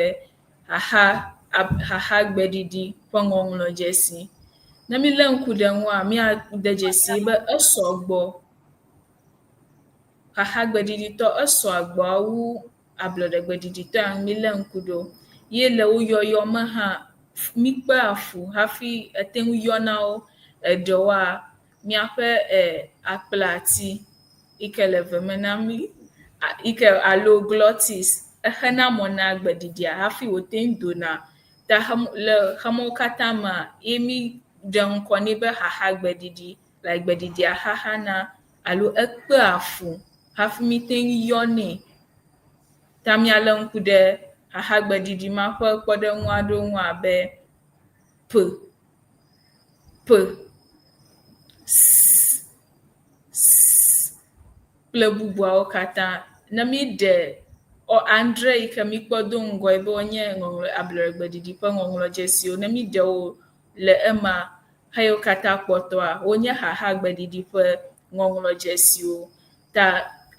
xaxagbeɖiɖi ƒe ŋɔŋlɔdzesi. Ne mi lé ŋku ɖe ŋua, míade dzesi be esɔ gbɔ. Xaxagbeɖiɖitɔ esɔa gbɔ wu ablɔɖegbeɖiɖitɔ ya mi lé ŋku ɖo. Ye le wo yɔyɔ me hã, míkpea fu hafi ete ŋu yɔna wo. Eɖewoa, míaƒe akplati yi ke le ve me na mí, yi ke alo glottis, exena mɔ na gbeɖiɖia hafi wòte ŋu dona. Ta le xemewo katã mea, ye mi ɖe ŋkɔ nɛ be xaxagbeɖiɖi, like gbeɖiɖia xaxana alo ekpea fu hafi mi te ŋu yɔnɛ. Ta míalé ŋku ɖe xaxagbeɖiɖi ma ƒe kpɔɖeŋu aɖewo ŋu abe P, P, S, S kple bubuawo katã. Ne mi ɖe adre yi ke míkpɔ do ŋgɔe be wonye ŋɔŋlɔ ablɔɖegbeɖiɖi ƒe ŋɔŋlɔdzesiwo, ne mi ɖe wo le ema, xeyiwo katã kpɔtɔa, wonye xaxagbeɖiɖi ƒe ŋɔŋlɔdzesiwo. Ta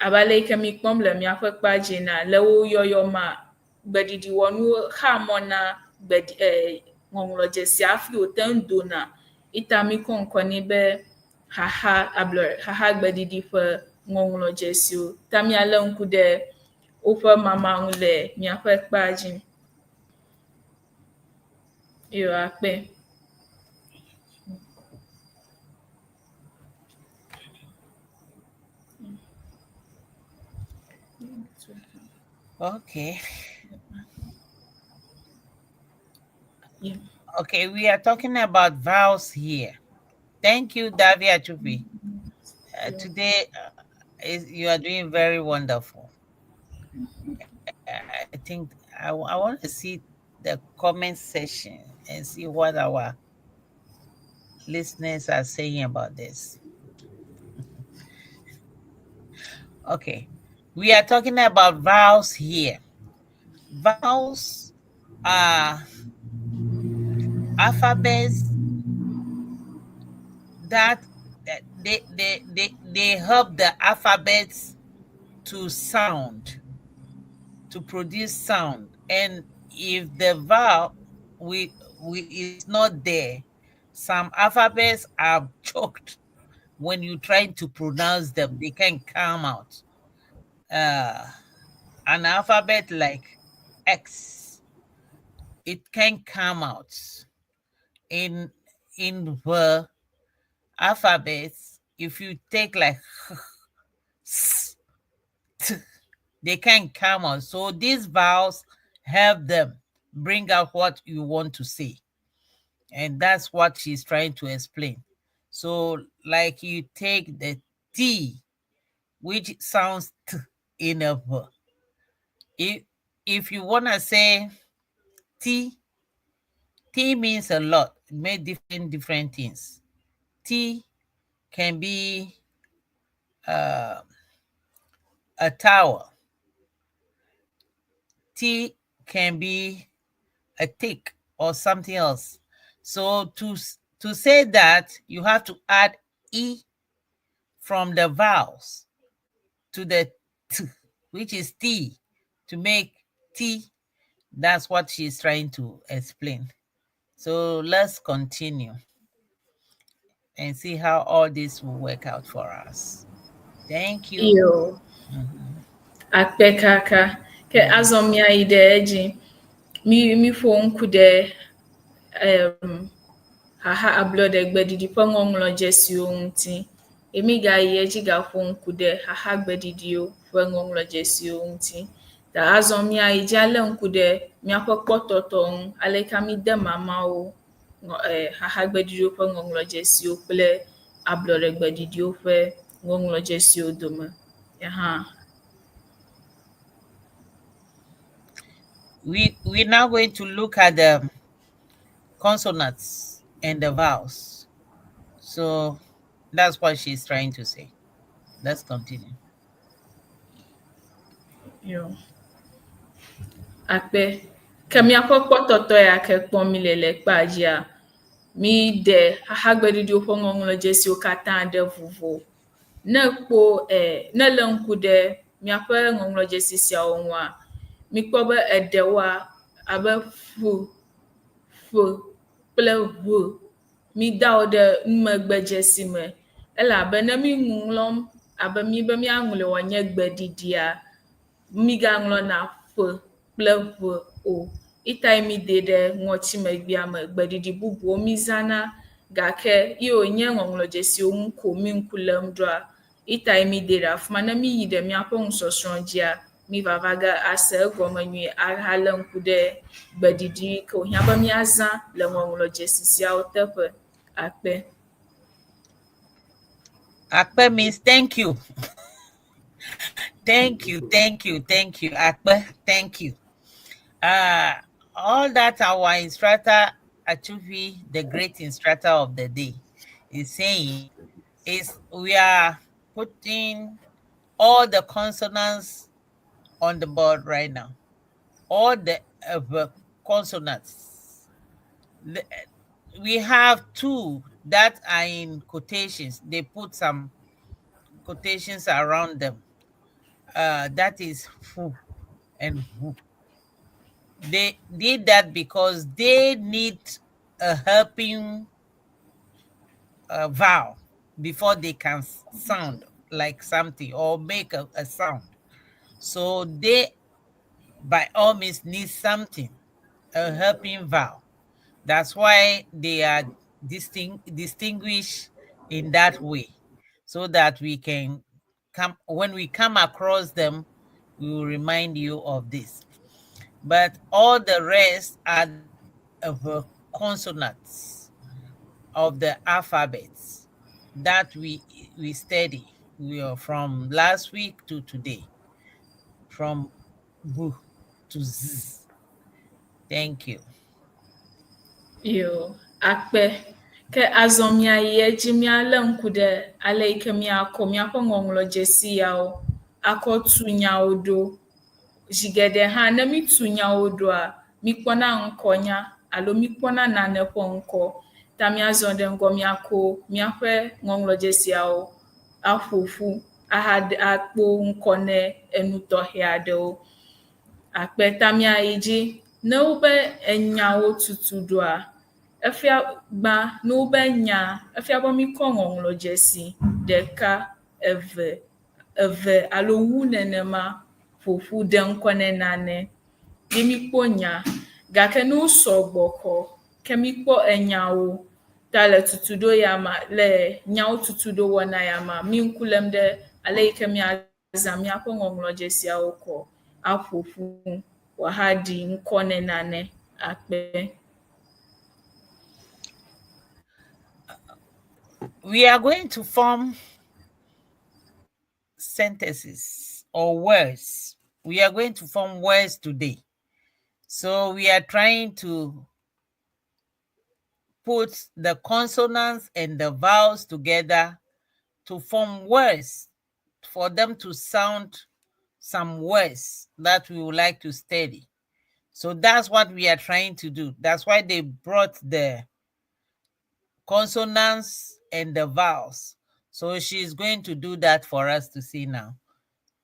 abe ale yi ke míkpɔm le míaƒe kpea dzi na, le wo yɔyɔ mea, gbeɖiɖiwɔnuwo xea mɔ na ŋɔŋlɔdzesia hafi wòte ŋu dona. Eta míkɔ ŋkɔ nɛ be xaxa ablɔ xaxagbeɖiɖi ƒe ŋɔŋlɔdzesiwo. Ta míalé ŋku ɖe woƒe mama ŋu le míaƒe kpea dzi. Yo akpe. Okay. Yeah. Okay, we are talking about vowels here. Thank you, Davi Achupi. Today, you are doing very wonderful. I think I want to see the comment section and see what our listeners are saying about this. Okay, we are talking about vowels here. Vowels are alphabets that they help the alphabets to sound, to produce sound. And if the vowel is not there, some alphabets are choked when you try to pronounce them. They can't come out. An alphabet like X, It can come out in the alphabets. If you take like S, T, they can come out. So these vowels help them bring out what you want to say. And that's what she's trying to explain. So, like you take the T, which sounds T in a V. If you want to say T, T means a lot, many different things. T can be a tower. T can be a tick or something else. So to say that, you have to add E from the vowels to the T, which is T, to make T. That's what she's trying to explain. So let's continue and see how all this will work out for us. Thank you. Iyo. Akpe kaka. Ke azɔ míayi ɖe edzi. Mi miƒo ŋku ɖe xaxa ablɔɖegbeɖiɖi ƒe ŋɔŋlɔdzesiwo ŋuti. Ye mígayi edzi gaƒo ŋku ɖe xaxagbeɖiɖiwo ƒe ŋɔŋlɔdzesiwo ŋuti. Ta azɔ míayi dzi alé ŋku ɖe míaƒe kpɔtɔtɔ ŋu aleke míde mamawo xaxagbeɖiɖiwo ƒe ŋɔŋlɔdzesiwo kple ablɔɖegbeɖiɖiwo ƒe ŋɔŋlɔdzesiwo dome. Ya hã. We're now going to look at the consonants and the vowels. So that's what she's trying to say. Let's continue. Yo. Akpe. Ke míaƒe kpɔtɔtɔ ya ke kpɔm mi le le kpea dzia, mi ɖe xaxagbeɖiɖiwo ƒe ŋɔŋlɔdzesiwo katã ɖe vovo. Ne kpo ne lé ŋku ɖe míaƒe ŋɔŋlɔdzesi siawo ŋua, mikpɔ be eɖewoa abe ƒ, ƒ kple ʋ, mi da wo ɖe numegbedzesi me. Elabe ne mi ŋlɔm abe mi be míaŋlɔe wòanye gbeɖiɖia, migaŋlɔna ƒ kple ʋ o. Itae mi de ɖe ŋɔtimegbea me. Gbeɖiɖi bubuwo mi zãna gake ye wònye ŋɔŋlɔdzesiwo ŋu ko mi ŋku lém ɖoa, itae mi de ɖe afi ma. Ne mi yi ɖe míaƒe nusɔsrɔ̃ dzia, mi vava ge ase egɔme nyuie ahalé ŋku ɖe gbeɖiɖi ke wòhiã be míazã le ŋɔŋlɔdzesi siawo teƒe. Akpe. Akpe means thank you. Thank you, thank you, thank you. Akpe, thank you. All that our instructor, Achufi, the great instructor of the day, is saying is we are putting all the consonants on the board right now. All the consonants. We have two that are in quotations. They put some quotations around them. That is fu and hu. They did that because they need a helping vowel before they can sound like something or make a sound. So they, by all means, need something, a helping vowel. That's why they are distinguished in that way, so that we can come, when we come across them, we will remind you of this. But all the rest are of the consonants of the alphabets that we study. We are from last week to today, from B to Z. Thank you. Yo, akpe. Ke azɔ míayi edzi míalé ŋku ɖe ale yi ke míakɔ míaƒe ŋɔŋlɔdzesi yawo akɔ tu nyawo ɖo. Zi geɖe hã ne mítu nyawo ɖoa, míkpɔna ŋkɔnya alo míkpɔna nane ƒe ŋkɔ. Ta míazɔ ɖe ŋgɔ míako míaƒe ŋɔŋlɔdzesiawo aƒo ƒu ahade akpɔ ŋkɔ ne enu tɔxɛ aɖewo. Akpe ta míayi dzi. Ne wobe enyawo tutu ɖoa, efia gbã ne wobe nya, efia be míkɔ ŋɔŋlɔdzesi ɖeka, eve, eve alo wu nenema ƒo ƒu ɖe ŋkɔ ne nane. Ye míkpɔ nya. Gake ne wo sɔgbɔ kɔ, ke míkpɔ enyawo ta le tutuɖo ya ma le nyawo tutuɖo wɔna ya ma, mi ŋku lém ɖe ale yi ke míazã míaƒe ŋɔŋlɔdzesiawo kɔ aƒo ƒu wòahaɖi ŋkɔ ne nane akpe. We are going to form sentences or words. We are going to form words today. So we are trying to put the consonants and the vowels together to form words for them to sound some words that we would like to study. So that's what we are trying to do. That's why they brought the consonants and the vowels. So she's going to do that for us to see now.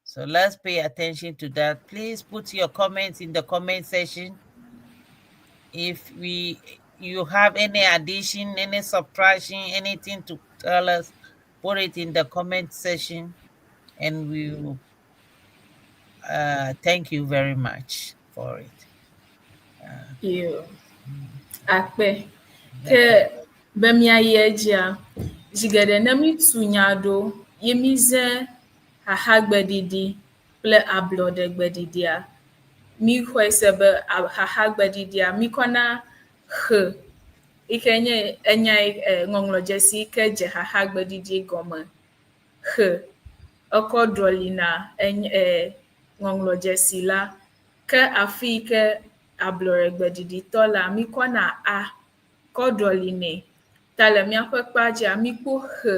So let's pay attention to that. Please put your comments in the comment section. If we you have any addition, any subtraction, anything to tell us, put it in the comment section and we will thank you very much for it. Yo. Akpe. Ke be míayi edzia, zi geɖe ne mítu nya ɖo ye mízã xaxagbeɖiɖi kple ablɔɖegbeɖiɖia, míxɔe se be xaxagbeɖiɖia míkɔna xe yi ke nye enya yi ŋɔŋlɔdzesi yi ke dze xaxagbeɖiɖi gɔme xe ekɔ ɖɔlina ŋɔŋlɔdzesi la. Ke afi yi ke ablɔɖegbeɖiɖitɔ lea, míkɔna a kɔ ɖɔlinɛ. Ta le míaƒe kpea dzia, míkpɔ xe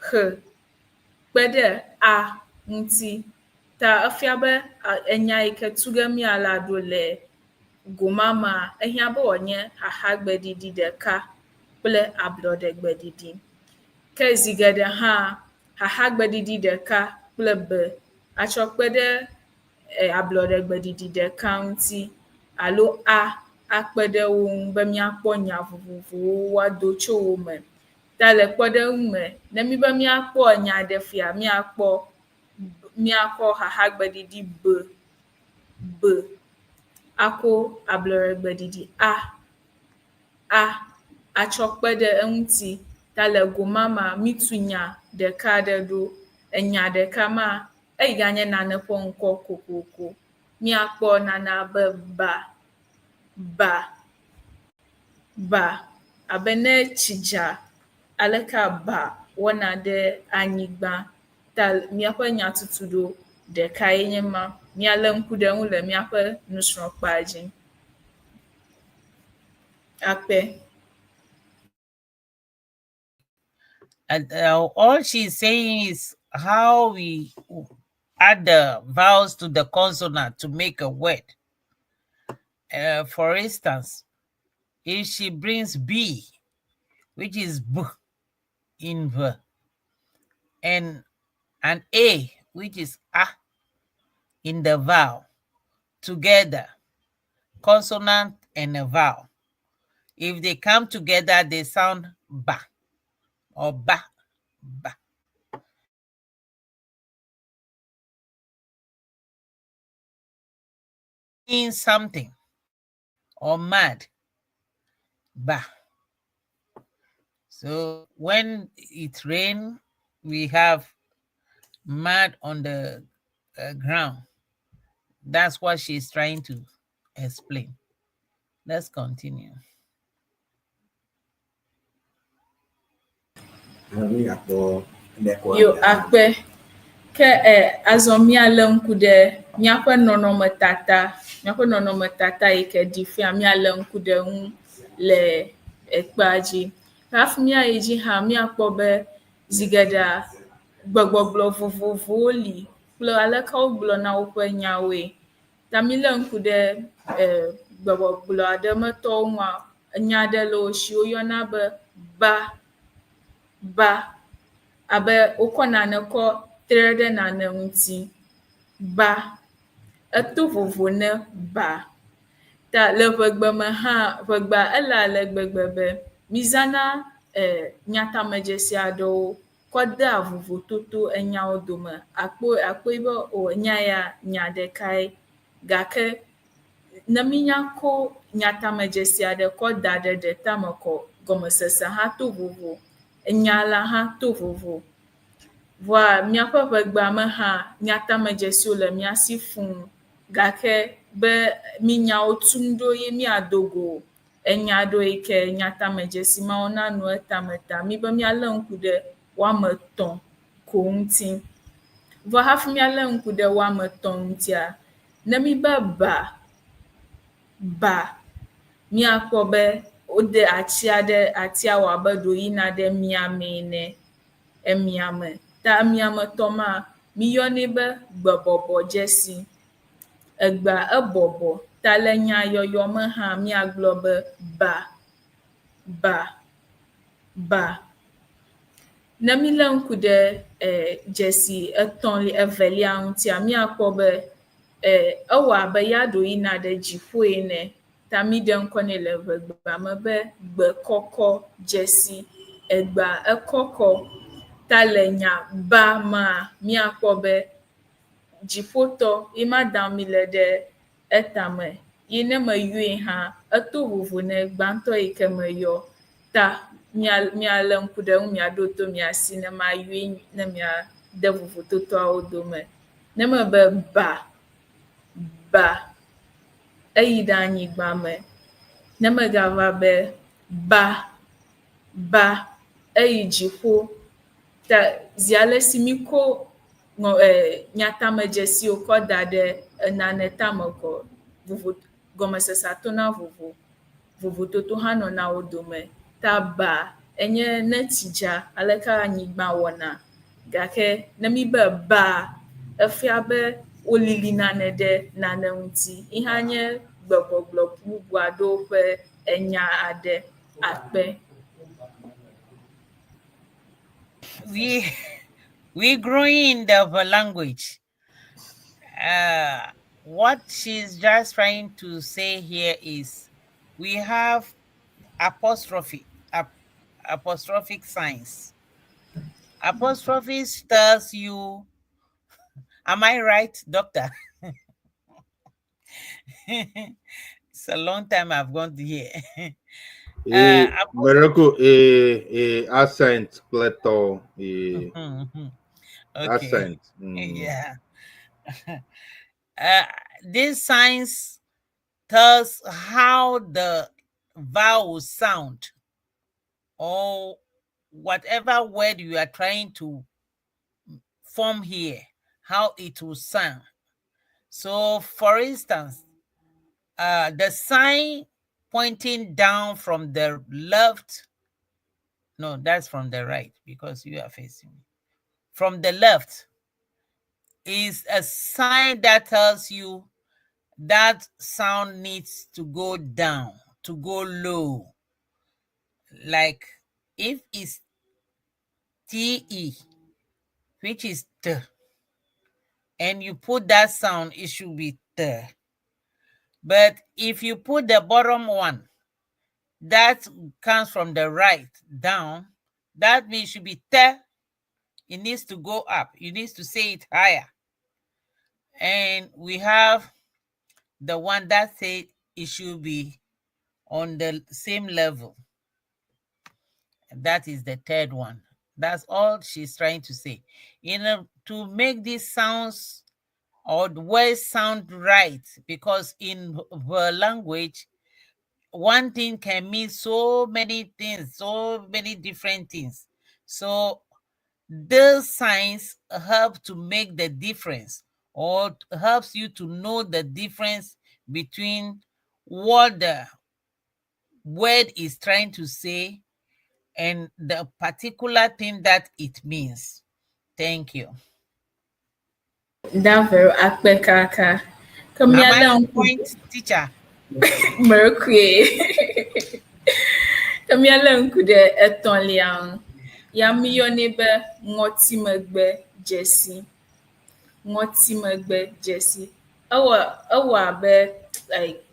xe kpe ɖe a ŋuti. Ta efia be enya yi ke tu ge míala ɖo le goma mea, ehiã be wòanye xaxagbeɖiɖi ɖeka kple ablɔɖegbeɖiɖi. Ke zi geɖe hã, xaxagbeɖiɖi ɖeka kple be atsɔ kpe ɖe ablɔɖegbeɖiɖi ɖeka ŋuti alo a akpe ɖe wo ŋu be míakpɔ nya vovovowo woado tso wo me. Ta le kpɔɖeŋu me, ne míbe míakpɔ nya ɖe fia, míakpɔ míakɔ xaxagbeɖiɖi b, b ako ablɔɖegbeɖiɖi a, a atsɔ kpe ɖe eŋuti. Ta le goma mea, mítu nya ɖeka aɖe ɖo. Enya ɖeka ma, eyi ganye nane ƒe ŋkɔ kokoko. Míakpɔ nane abe ba, ba, ba abe ne tsi dza, aleke ba wɔna ɖe anyigba. Ta míaƒe nyatutuɖo ɖekae nye ma. Míalé ŋku ɖe eŋu le míaƒe nusrɔ̃kpea dzi. Akpe. And all she's saying is how we add the vowels to the consonant to make a word. For instance, if she brings B, which is B in V, and an A, which is A in the vowel, together, consonant and a vowel. If they come together, they sound ba or ba, ba. Means something or mad, ba. So when it rains, we have mud on the ground. That's what she's trying to explain. Let's continue. Yo akpe. Ke azɔ míalé ŋku ɖe míaƒe nɔnɔmetata, míaƒe nɔnɔmetata yi ke ɖi fia míalé ŋku ɖe eŋu le ekpea dzi. Hafi míayi dzi hã míakpɔ be zi geɖea gbegbɔgblɔ vovovowo li kple aleke wogblɔna woƒe nyawoe. Ta mílé ŋku ɖe gbegbɔgblɔ aɖe me tɔwo ŋua, enya aɖe le wo si woyɔna be ba, ba abe wokɔ nane kɔ tre ɖe nane ŋuti. Ba, eto vovo ne ba. Ta le ʋegbe me hã, ʋegbea ele ale gbegbe be mízãna nyatamedzesi aɖewo kɔ dea vovototo enyawo dome. Akpɔe be o enya ya nya ɖekae gake Ne mínya ko nyatamedzesi aɖe kɔ da ɖe ɖe tame kɔ, gɔmesese hã to vovo, enya la hã to vovo. Vɔa míaƒe ʋegbea me hã nyatamedzesiwo le mía si fũu gake be mí nyawo tum ɖo ye míado go enya aɖewo yi ke nyatamedzesi mawo nano etame ta míbe míalé ŋku ɖe woame etɔ̃ ko ŋuti. Vɔ hafi míalé ŋku ɖe woame etɔ̃ ŋutia, ne míbe ba, ba, míakpɔ be wode atsi aɖe, atia wɔ abe ɖe woyina ɖe miame ene, emiame. Ta emiametɔ ma, míyɔnɛ be gbebɔbɔdzesi. Egbea ebɔbɔ ta le nya yɔyɔ me hã míagblɔ be ba, ba, ba. Ne mílé ŋku ɖe e dzesi etɔ̃li evelia ŋutia, míakpɔ be e ewɔ abe ya ɖo yina ɖe dziƒo ene ta míɖe ŋkɔ nɛ le ʋegbea me be gbe kɔkɔ dzesi. Egbea ekɔkɔ ta le nya ba mea, míakpɔ be dziƒotɔ ye ma dam míle ɖe etame ye ne meyɔe hã eto vovo ne gbãtɔ yi ke meyɔ ta mia mialé ŋku ɖe eŋu miaɖo to miasi ne mayɔe ne miade vovototoawo dome. Ne mebe ba, ba, eyi ɖe anyigba me. Ne megava be ba, ba, eyi dziƒo. Ta zi ale si míko ŋɔ e nyatamedzesiwo kɔ da ɖe enane tame kɔ vovo gɔmesesea tona vovo. Vovototo hã nɔna wo dome. Ta ba enye ne tsi dza aleke anyigba wɔna gake ne míbe ba efia be wolili nane ɖe nane ŋuti. Yi hã nye gbegbɔgblɔ bubu aɖewo ƒe enya aɖe akpe. We growing in the language. What she's just trying to say here is we have apostrophe, apostrophic signs. Apostrophe tells you, am I right, doctor? It's a long time I've gone to here. E Mereko e e accent kple tɔ e accent. Yeah. These signs tells how the vowel sound or whatever word you are trying to form here, how it will sound. So, for instance, the sign pointing down from the left, no, that's from the right because you are facing me. From the left is a sign that tells you that sound needs to go down, to go low. Like if it's TE, which is T, and you put that sound, it should be T. But if you put the bottom one, that comes from the right down, that means it should be T. It needs to go up. You need to say it higher. And we have the one that said it should be on the same level. That is the third one. That's all she's trying to say. In a, to make these sounds or the words sound right, because in the language, one thing can mean so many things, so many different things. So those signs help to make the difference or helps you to know the difference between what the word is trying to say and the particular thing that it means. Thank you. Davero akpe kaka. Am I on point, teacher? Merkwe. Ke míalé ŋku ɖe etɔ̃lia ŋu. Ya míyɔnɛ be ŋɔtimegbe dzesi. Ŋɔtimegbe dzesi. Ewɔ ewɔ abe like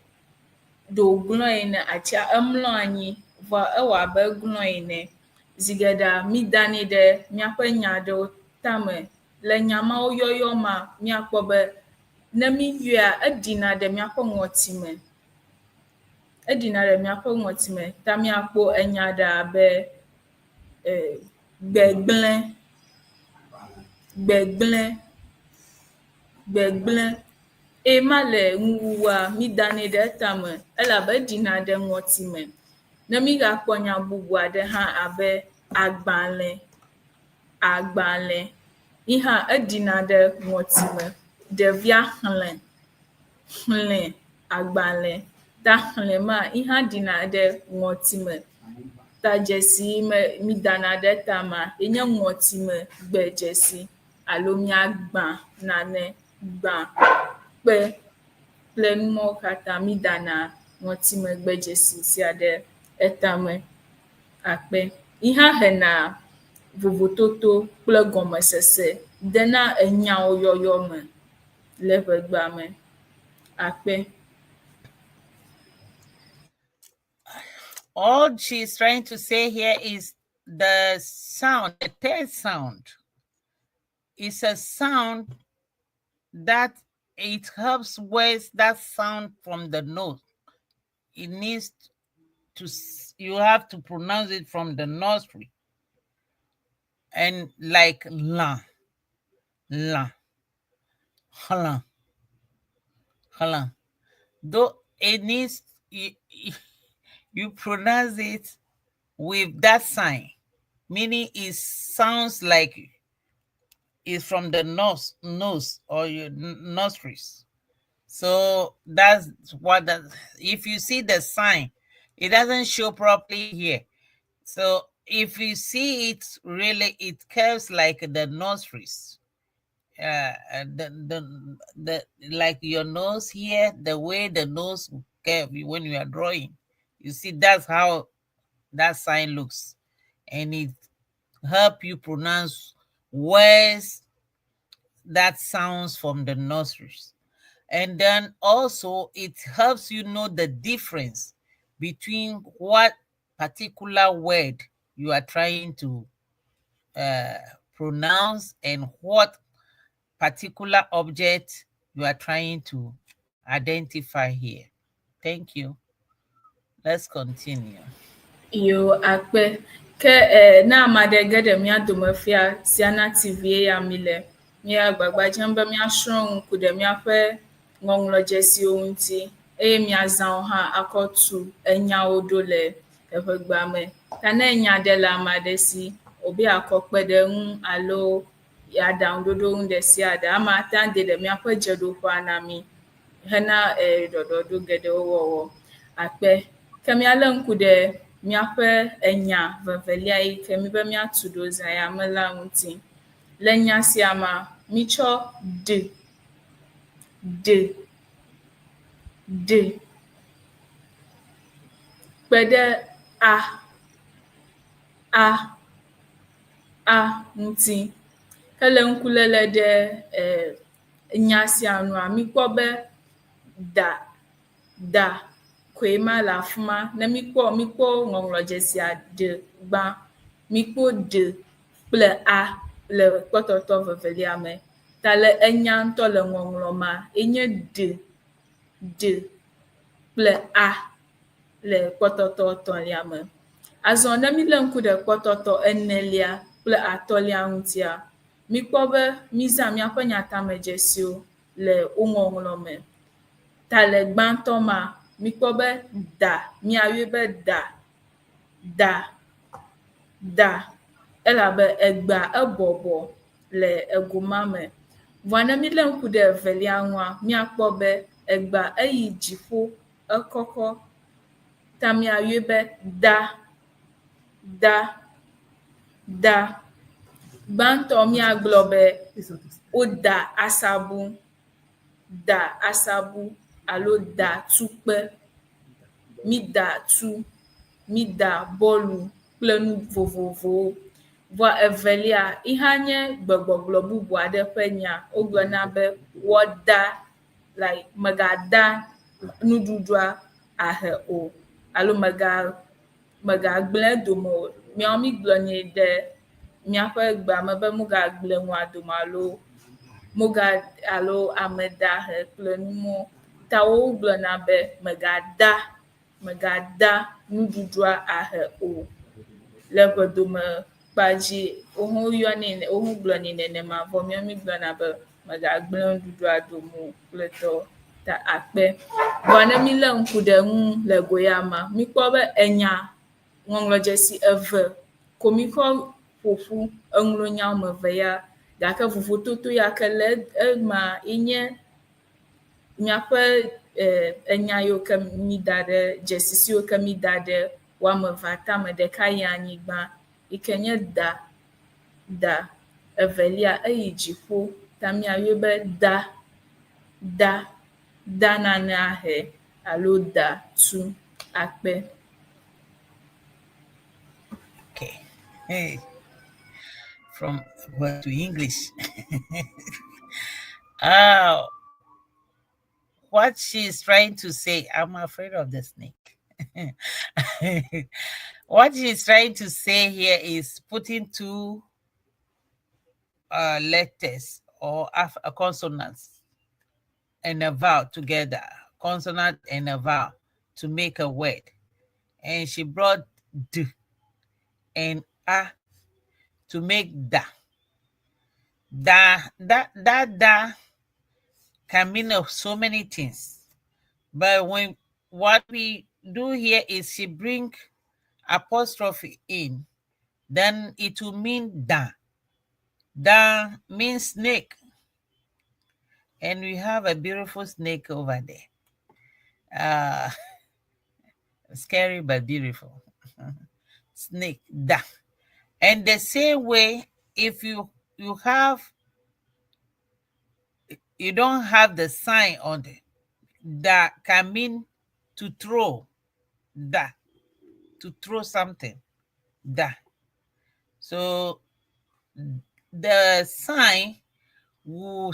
ɖe wòglɔ̃ ene atsia emlɔ anyi vɔ ewɔ abe eglɔ̃ ene. Zi geɖea mídanɛ ɖe míaƒe nya aɖewo tame. Le nya mawo yɔyɔ mea, míakpɔ be Ne míyɔea, eɖina ɖe míaƒe ŋɔtime. Eɖina ɖe míaƒe ŋɔtime ta míakpɔ enya ɖe abe gbegblẽ, gbegblẽ, gbegblẽ. Eye ma le nuwuwua, mídanɛ ɖe etame elabe eɖina ɖe ŋɔtime. Ne mígakpɔ nya bubu aɖe hã abe agbalẽ, agbalẽ, yi hã eɖina ɖe ŋɔtime. Ɖevia xlẽ, xlẽ agbalẽ. Ta xlẽ ma, yi hã ɖina ɖe ŋɔtime. Ta dzesi yi me mídana ɖe tamea, yenye ŋɔtime gbe dzesi alo míagbã nane, gbã kpe kple numɔwo katã mídana ŋɔtime gbe dzesi sia ɖe etame akpe. Yi hã hena vovototo kple gɔmesese dena enyawo yɔyɔ me le ʋegbea me akpe. All she's trying to say here is the sound, the third sound, is a sound that it helps words that sound from the nose. It needs to, you have to pronounce it from the nostril. And like la, la, hala, hala. Though it needs, you pronounce it with that sign, meaning it sounds like it's from the nose or your nostrils. So that's what that. If you see the sign, it doesn't show properly here. So if you see it really, it curves like the nostrils. The like your nose here, the way the nose curve when you are drawing, you see that's how that sign looks, and it help you pronounce words that sounds from the nostrils. And then also it helps you know the difference between what particular word you are trying to pronounce and what particular object you are trying to identify here. Thank you. Let's continue. Yo akpe. Ke ne ame aɖe ge ɖe mía dome fia Siana TV ya mi le, mía agbagba dzem be míasrɔ̃ nu ku ɖe míaƒe ŋɔŋlɔdzesiwo ŋuti eye míazã wo hã akɔ tu enyawo ɖo le eʋegbea me. Ta ne enya ɖe le ame aɖe si wòbe yeakɔ kpe ɖe eŋu alo aɖaŋuɖoɖo ŋu ɖe sia ɖe, ame ate ŋu ade ɖe míaƒe dzeɖoƒea na mí hena ɖɔɖɔɖo geɖewo wɔwɔ. Akpe. Ke míalé ŋku ɖe míaƒe enya vevelia yi ke míbe míatu ɖo zã ya me la ŋuti. Le nya sia mea, mítsɔ d, d, d kpe ɖe a, a, a ŋuti. Ke le ŋkuléle ɖe nya sia nua, míkpɔ be da, da koe ma le afi ma. Ne míkpɔ míkpɔ ŋɔŋlɔdzesia d gbã, míkpɔ d kple a le kpɔtɔtɔ vevelia me. Ta le enya ŋutɔ le ŋɔŋlɔ mea, enye d, d kple a le kpɔtɔtɔ etɔ̃lia me. Azɔ ne mílé ŋku ɖe kpɔtɔtɔ enelia kple atɔ̃lia ŋutia, míkpɔ be mízã míaƒe nyatamedzesiwo le wo ŋɔŋlɔ me. Ta le gbãtɔ ma, míkpɔ be da, míayɔe be da, da, da elabe egbea ebɔbɔ le ego ma me. Vɔa ne mílé ŋku ɖe evelia ŋua, míakpɔ be egbea eyi dziƒo, ekɔkɔ. Ta míayɔe be da, da, da. Gbãtɔ míagblɔ be woda asabu, da asabu alo da tukpe. Mída tu, mída bɔlu kple nu vovovowo. Vɔa evelia, yi hã nye gbegbɔgblɔ bubu aɖe ƒe nya. Wogblɔna be wɔda, like mègada nuɖuɖua ahe o alo mèga mègagblẽ edome o. Míawo mígblɔnɛ ɖe míaƒe gbea me be mugagblẽ nua dome alo Moga alo ame dahe kple numɔwo. Ta wogblɔna be mègada mègada nuɖuɖua ahe o. Le ʋedome kpa dzi wohã woyɔnɛ wohã wogblɔnɛ nenema vɔ míawo mígblɔna be mègagblẽ nuɖuɖua dome o kple tɔwo ta akpe. Vɔa ne mílé ŋku ɖe eŋu le go ya mea, míkpɔ be enya ŋɔŋlɔdzesi eve ko míkɔ ƒo ƒu eŋlɔ nya woame eve ya gake vovototo ya ke le ema ye nye miaƒe enya yiwo ke mída ɖe dzesi siwo ke mída ɖe woame evea tame. Ɖeka yi anyigba yi ke nye da, da. Evelia eyi dziƒo ta míayɔe be da, da, da nanea he alo da tu akpe. Okay. Hey. From word to English. What she's trying to say, I'm afraid of the snake. What she's trying to say here is putting two letters or consonants and a vowel together, consonant and a vowel to make a word. And she brought D and A to make da. Da, da, da, da can mean of so many things. But when what we do here is she bring apostrophe in, then it will mean da. Da means snake. And we have a beautiful snake over there. Scary but beautiful. Snake, da. And the same way, if you you have you don't have the sign on it, that can mean to throw, da, to throw something, da. So the sign will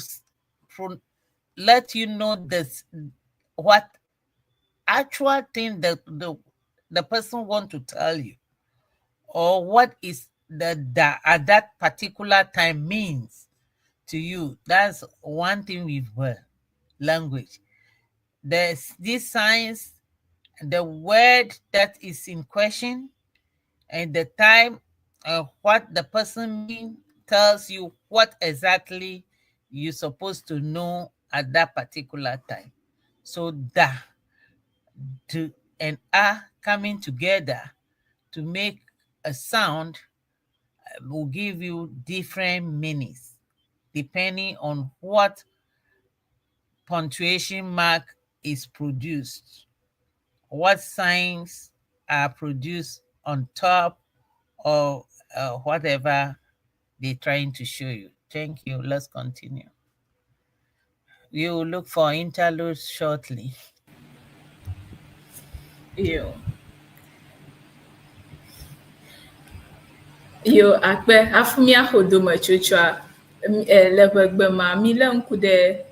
let you know this what actual thing that the person want to tell you, or what is the da at that particular time means to you. That's one thing with language. There's these signs, the word that is in question, and the time, what the person mean tells you what exactly you're supposed to know at that particular time. So da, d, and a coming together to make a sound will give you different meanings depending on what punctuation mark is produced, what signs are produced on top, or whatever they're trying to show you. Thank you. Let's continue. We will look for interludes shortly. Yo. Yo, akpe hafi míaxɔ dometsotsoa le ʋegbe ma, milé ŋku ɖe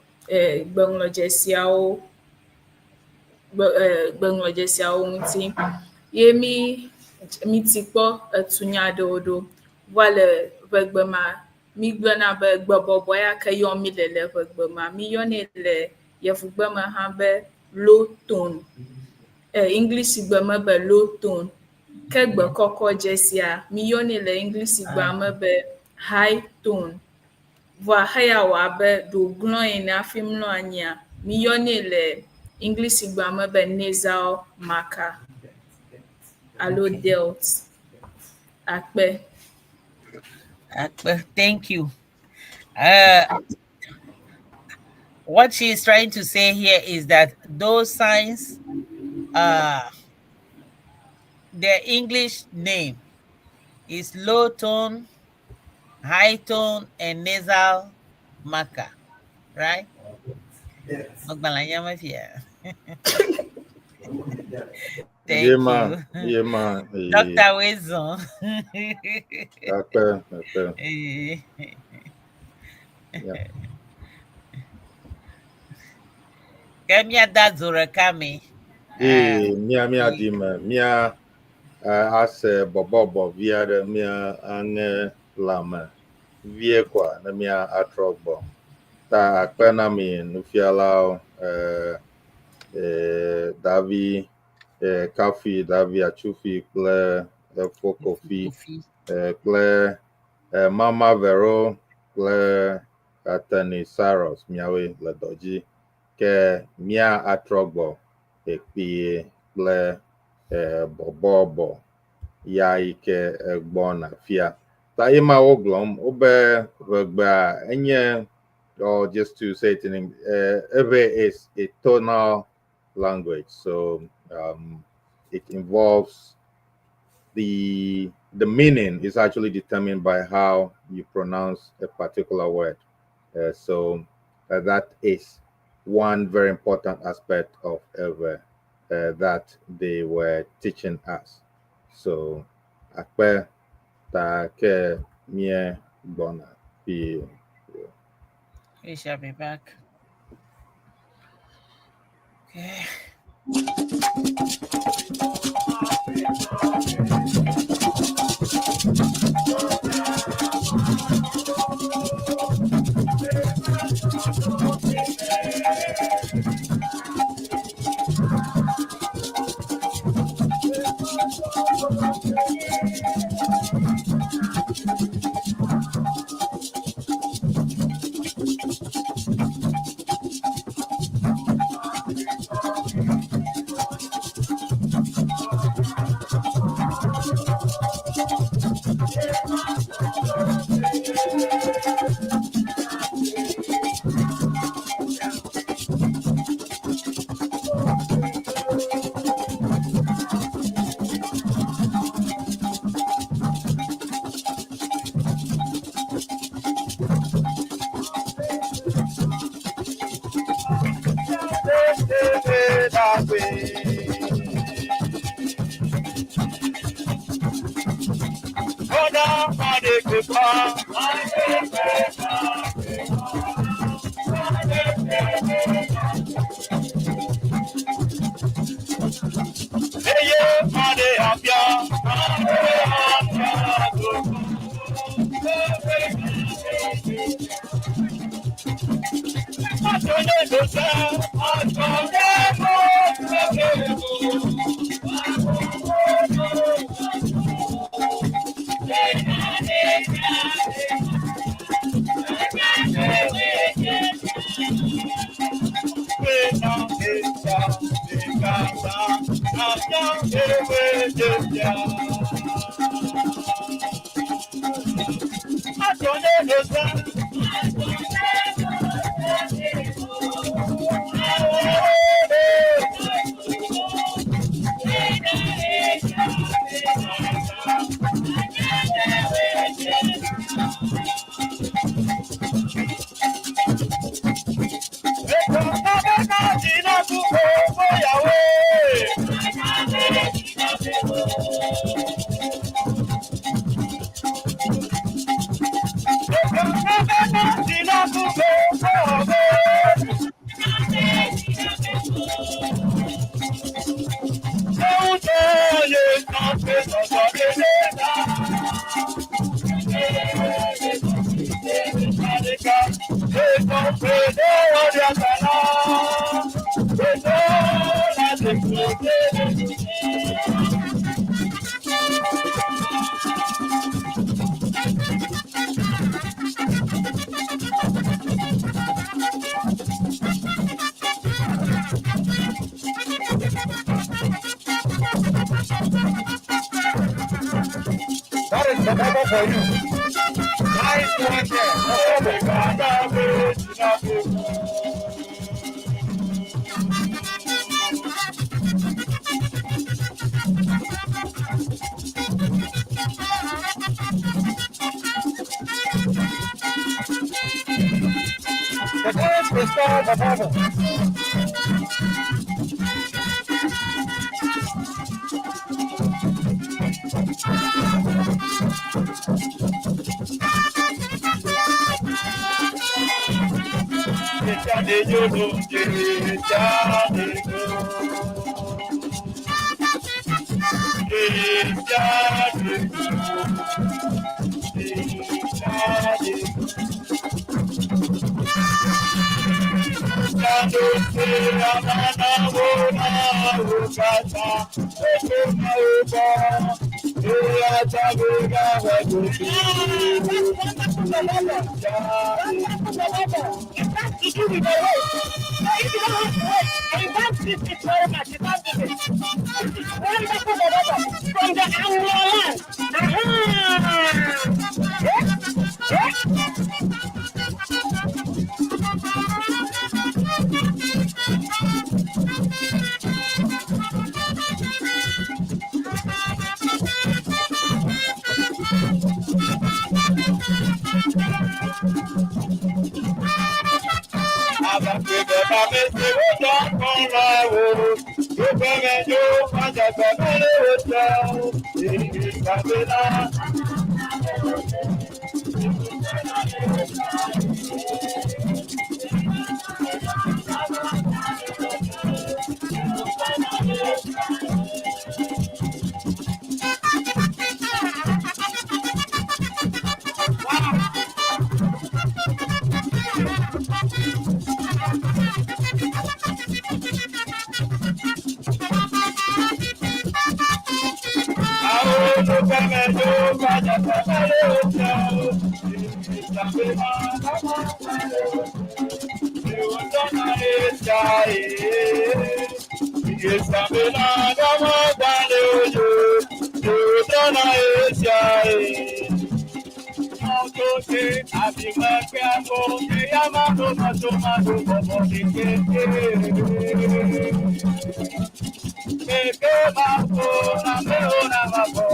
gbeŋlɔdzesiawo gbeŋlɔdzesiawo ŋuti ye mi miti kpɔ etu nya aɖewo ɖo. Vɔa le ʋegbe ma, migblɔna be gbebɔbɔ ya ke yɔm mi le le ʋegbe ma, miyɔnɛ le yevugbe me hã be low tone. English gbe me be low tone. Ke gbe kɔkɔ dzesia, miyɔnɛ le English gbea me be high tone. Vɔa xeya wɔ abe ɖo glɔ̃ ene hafi mlɔ anyia, miyɔnɛ le English gbea me be nasal marker alo delt. Akpe. Akpe, thank you. What she is trying to say here is that those signs, their English name is low tone, high tone, and nasal marker, right? Yes. Thank Yema, you. Yema. Dr. Wezon. Akpe, akpe. Yeah. Ke míada dzo ɖeka me. Ee, mía mía di me, mía ase bɔbɔbɔ vi aɖe, mía aŋe lãme vie koa ne mía atrɔ gbɔ. Ta akpe na mi nufialawo, eh, eh, Davi, eh, Kafi, Davi Atsufi kple Efo Kofi, Kofi. eh, kple eh, Mama Vero kple Atani Saros miawoe le dɔ dzi. Ke mía atrɔ gbɔ ekpuie kple eh, bɔbɔbɔ ya yi ke egbɔna fia. Ta ye ma wogblɔm wobe ʋegbea enye or just to say it in Ewe is a tonal language, so it involves the meaning is actually determined by how you pronounce a particular word. So that is one very important aspect of Ewe that they were teaching us. So akpe ta ke mie gbɔna fi. We shall be back. Okay. That is the Bible for you. Nice work there. The first restore the Bible. From the Anglo land.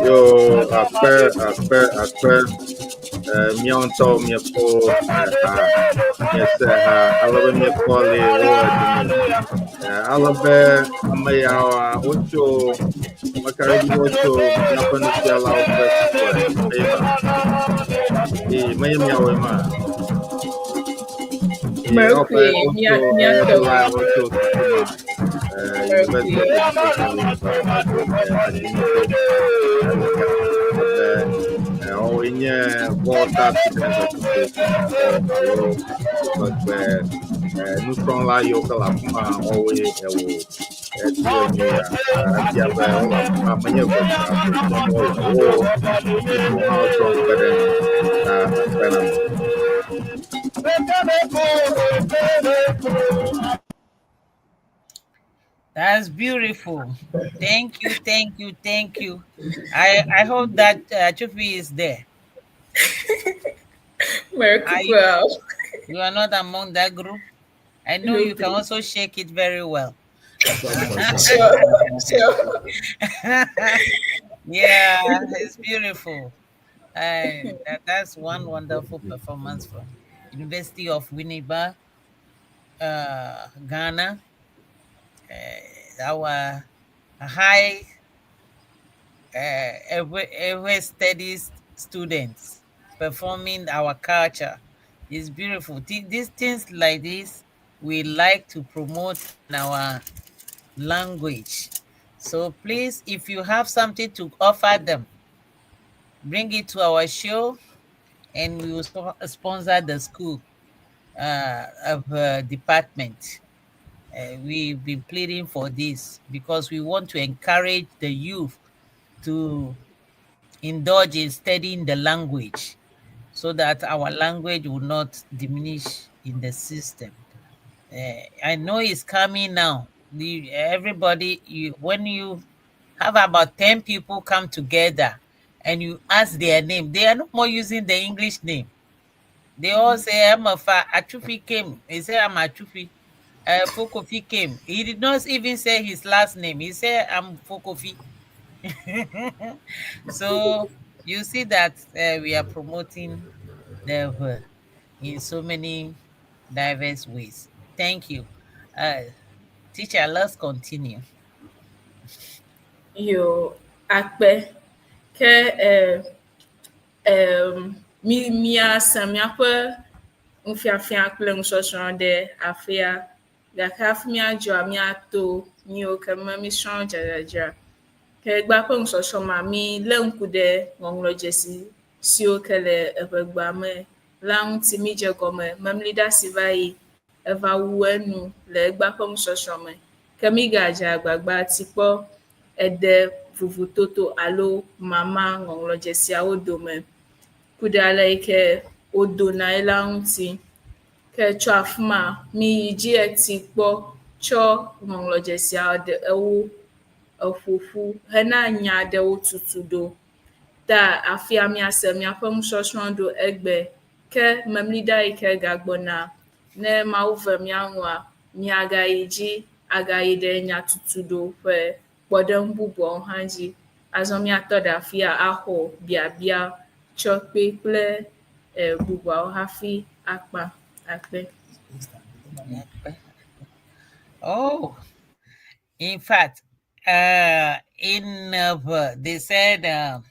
Yo, akpe, akpe, akpe. Míawo ŋutɔ míekpɔ ha, míese ha, ale be míekpɔ le wo dome. Ale be ame yawoa, wotso, ame ka ɖe dzi wotso míaƒe nufialawo ƒe sukua eye ma. Ee, menye míawoe ma. Ee, woƒe Mercury, wotso míatɔwo. la wotso suku ma. University of Education Winneba, Adinoto, le Ghana. Abe woawoe nye Volta Students Association alo ƒe nusrɔ̃la yiwo ke le afi ma woawoe ewɔ etie nyuia. Efia be wole afi ma menye ʋe ɖeka ko srɔ̃m wole o, wo bubu hã srɔ̃m kpe ɖe eŋu ta akpe na mi. That's beautiful. Thank you, thank you, thank you. I hope that Chufi is there. Merry Are you, well. you are not among that group? I know No, you can please. also shake it very well. Sure, sure. Yeah, it's beautiful. That's one wonderful performance from University of Winneba, Ghana. Our high every studies students performing our culture. It's beautiful. These things like this, we like to promote in our language. So please, if you have something to offer them, bring it to our show, and we will sponsor the school of department. We've been pleading for this because we want to encourage the youth to indulge in studying the language so that our language will not diminish in the system. I know it's coming now. Everybody, when you have about 10 people come together and you ask their name, they are no more using the English name. They all say, I'm a Achufi came. They say, I'm Achufi. Fokofi came. He did not even say his last name. He said, I'm Fokofi. So you see that we are promoting the in so many diverse ways. Thank you. Teacher, let's continue. Yo, akpe. Ke mi míase míaƒe nufiafia kple nusɔsrɔ̃ ɖe afia. Gake hafi míadzoa, míato nuyiwo ke me mísrɔ̃ dzadzadzra. Ke egbea ƒe nusɔsrɔ̃ ma, mílé ŋku ɖe ŋɔŋlɔdzesi siwo ke le eŋegbea me la ŋuti mídze gɔme memli ɖe asi va yi. eva wu enu le egbea ƒe nusɔsrɔ̃ me. Ke mígadze agbagba ati kpɔ ede vovototo alo mama ŋɔŋlɔdzesiawo dome ku ɖe ale yi ke wodonae la ŋuti. Ke tso afi ma, miyi dzi eti kpɔ tsɔ ŋɔŋlɔdzesia ɖewo eƒo ƒu hena nya aɖewo tutu ɖo. Ta afia miase miaƒe nusɔsrɔ̃ ɖo egbe. Ke memliɖa yi ke gagbɔna, ne Mawu ve mía ŋua, miagayi dzi agayi ɖe nyatutuɖo ƒe kpɔɖeŋu bubuawo hã dzi. Azɔ míatɔ ɖe afia axɔ biabia tsɔ kpe kple bubuawo hafi akpa akpe. Oh, in fact, in they said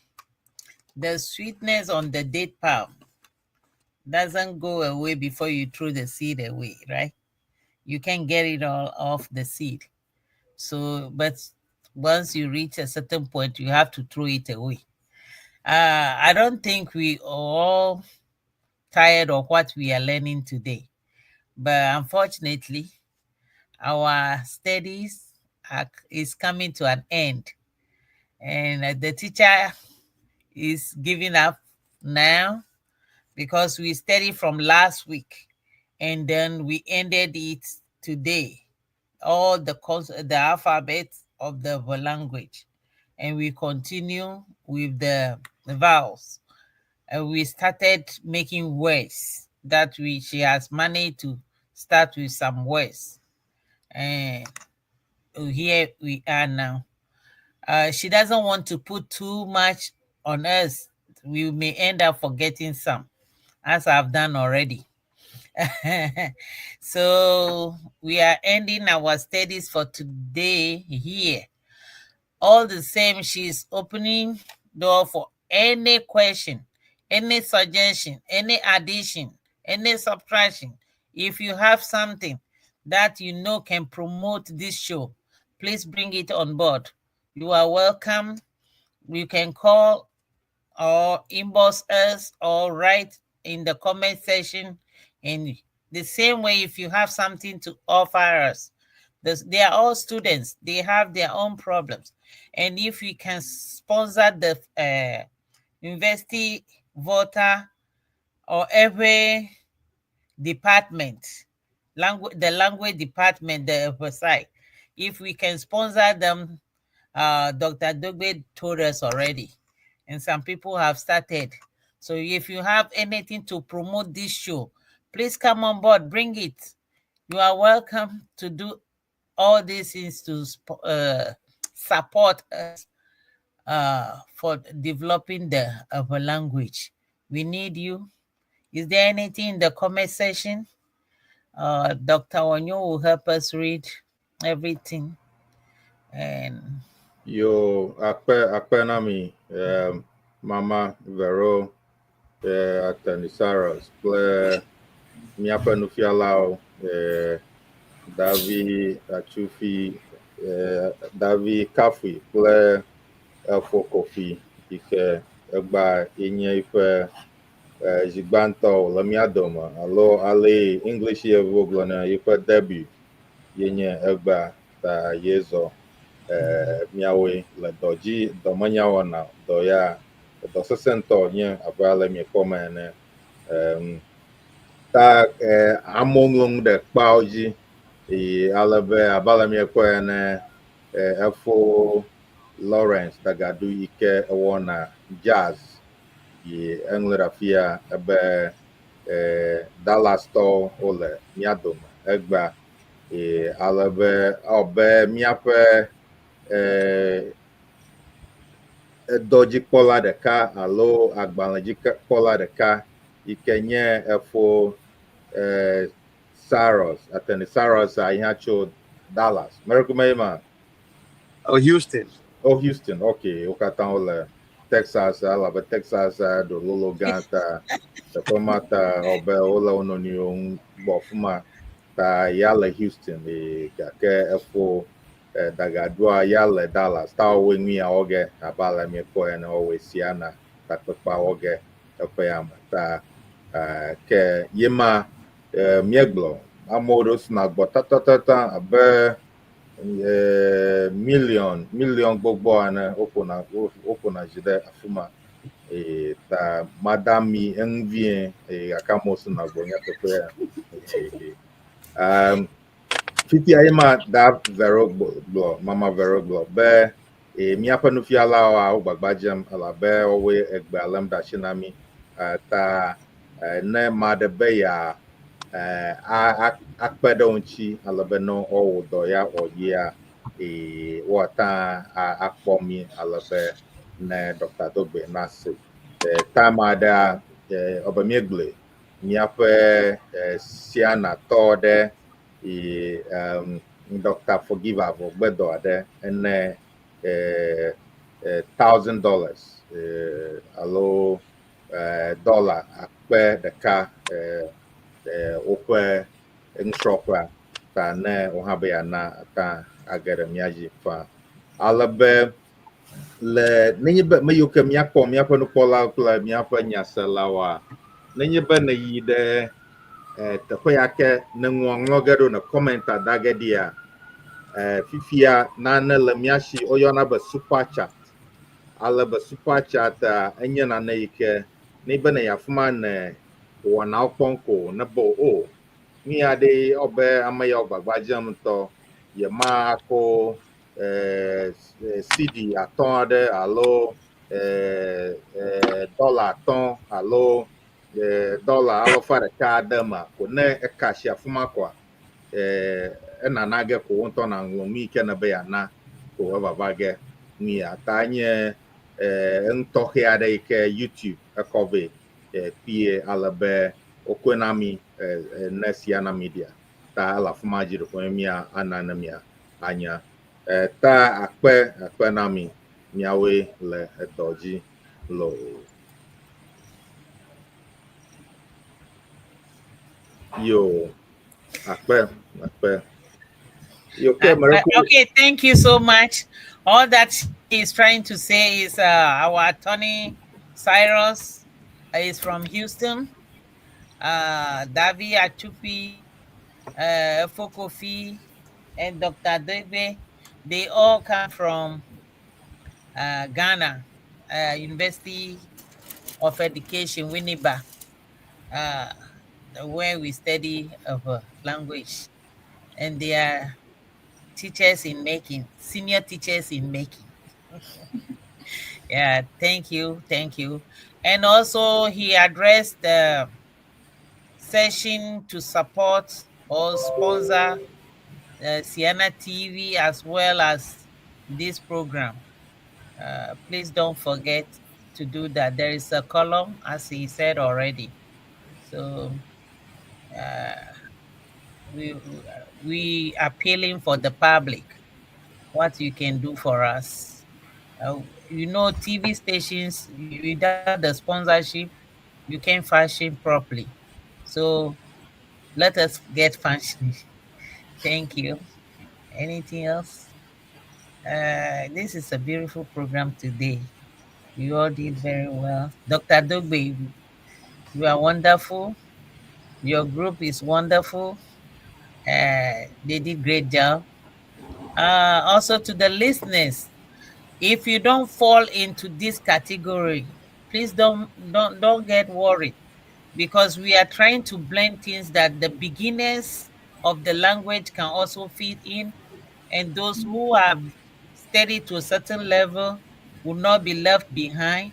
the sweetness on the date palm doesn't go away before you throw the seed away, right? You can get it all off the seed. So, but once you reach a certain point, you have to throw it away. I don't think we are all tired of what we are learning today. But unfortunately, our studies is coming to an end. And the teacher is giving up now because we studied from last week and then we ended it today. All the alphabet of the language. And we continue with the vowels. And we started making words that we she has managed to start with some words. And here we are now. She doesn't want to put too much on us. We may end up forgetting some, as I've done already. So we are ending our studies for today here. All the same, she's opening door for any question, any suggestion, any addition, any subtraction. If you have something that you know can promote this show, please bring it on board. You are welcome. You can call or inbox us or write in the comment section. In the same way, if you have something to offer us, they are all students. They have their own problems. And if we can sponsor the University Volta or every department, language, the language department, the site, if we can sponsor them, Dr. Dogbe told us already, and some people have started. So if you have anything to promote this show, please come on board, bring it. You are welcome to do all these things to support us for developing the our language. We need you. Is there anything in the comment section? Dr. Onyo will help us read everything. And Yo, akpe akpe na mi, Mama Vero, Attorney Saros, kple míaƒe nufialawo, Davi Atsufi, Davi Kafui kple Elfo Kofi yi ke egba yenye eƒe zi gbãtɔ le mía dome alo ale English yevuwo gblɔna yiƒe debut yenye egbea ta yezɔ míawoe le dɔ dzi dɔmenya wɔna dɔ ya dɔ sesẽ ŋutɔ nye abe ale miekpɔ me ene. Ta amewo ŋlɔ nu ɖe kpeawo dzi eye ale be abe ale miekpɔe ene, efo Lawrence Dagadu yi ke ewɔna jazz yi eŋlɔ ɖe afi ya ebe Dallas tɔwo wole mía dome egbea eye ale be ewɔ míaƒe edɔdzikpɔla ɖeka alo agbalẽdzikpɔla ɖeka yi ke nye efo Saros, Attorney Saros a yi tso Dallas. Mɛrekume ma? Oh, Houston. Oh, Houston. Okay. Wo katã wole Texas, elabe Texas ɖo lolo gã ta teƒe ma ta ewɔ be wole wo nɔnɔewo ŋu gbɔ afi ma ta ya le Houston eye gake efo Dagadua ya le Dallas. Ta wowoe nu ya wɔ ge abe ale miekpɔe ene wowoe siana takpekpea wɔ ge eƒe ya me ta ke ye ma míegblɔ Amewo ɖewo sina gbɔ tatatata abe million million gbogbo ene woƒona woƒona dzi ɖe afi ma. Eye ta madami eŋu vie eye gake amewo sina gbɔ nyateƒe ya. Um, fifia ye ma da Vero gblɔ, Mama Vero gblɔ be e, míaƒe nufialawoa wo gbagba dzem elabe woawoe egbea lém ɖe asi na mí. Ta ne ame aɖe be ya akpe ɖe wo ŋuti ale be ne woawɔ dɔ ya wòayia, woate akpɔ mí ale be ne Dɔkta Dogbe nase. Ta ame aɖea, ebe míegblɔe, míaƒe Sianatɔ ɖe yi Dɔkta Forgive Avɔgbedɔ aɖe ene $1,000 alo dɔla akpe ɖeka woƒe nusrɔ̃ƒea ta ne wò hã be yeana ta age ɖe mía dzi faa. Ale be le nenye be me yiwo ke míakpɔ míaƒe nukpɔlawo kple míaƒe nyaselawoa, nenye be nèyi ɖe teƒe ya ke nèŋlɔ ŋlɔ ge ɖo ne kɔmɛnta da ge ɖia, fifia nane le mía si woyɔna be super chat. Ale be super chat enye nane yi ke ne be nèyi afi ma ne wɔnawo kpɔm ko ne be o nu ya ɖe ewɔ be ame yawo gbagba dzem ŋutɔ yemakɔ CD atɔ̃ aɖe alo dɔla atɔ̃ alo dɔla alafa ɖeka aɖe me ko ne eka asi afi ma koa, enana ge ko wo ŋutɔ nàŋlɔ nu yi ke nèbe yeana ko evava ge. Nu ya ta nye enu tɔxɛ aɖe yi ke YouTube ekɔ vɛ kpuie ale be wokɔe na mí ne Siana Media ta ele afi ma dzi ɖeko mía ana ne mía anya. Ta akpe akpe na mi miawoe le edɔ dzi loo. Yo, akpe akpe. Yo, okay, okay, thank you so much. All that he's trying to say is our attorney Cyrus is from Houston. Davi Achupi, Fokofi, and Dr. Degbe, they all come from Ghana, University of Education, Winneba, where we study of language. And they are teachers in making, senior teachers in making. Yeah, thank you, thank you. And also he addressed the session to support or sponsor Ceana TV as well as this program. Please don't forget to do that. There is a column, as he said already. So we appealing for the public, what you can do for us. TV stations, without the sponsorship, you can't function properly. So let us get functioning. Thank you. Anything else? This is a beautiful program today. You all did very well. Dr. Dogbe, you are wonderful. Your group is wonderful. They did great job. Also to the listeners, if you don't fall into this category, please don't get worried, because we are trying to blend things that the beginners of the language can also fit in, and those who have studied to a certain level will not be left behind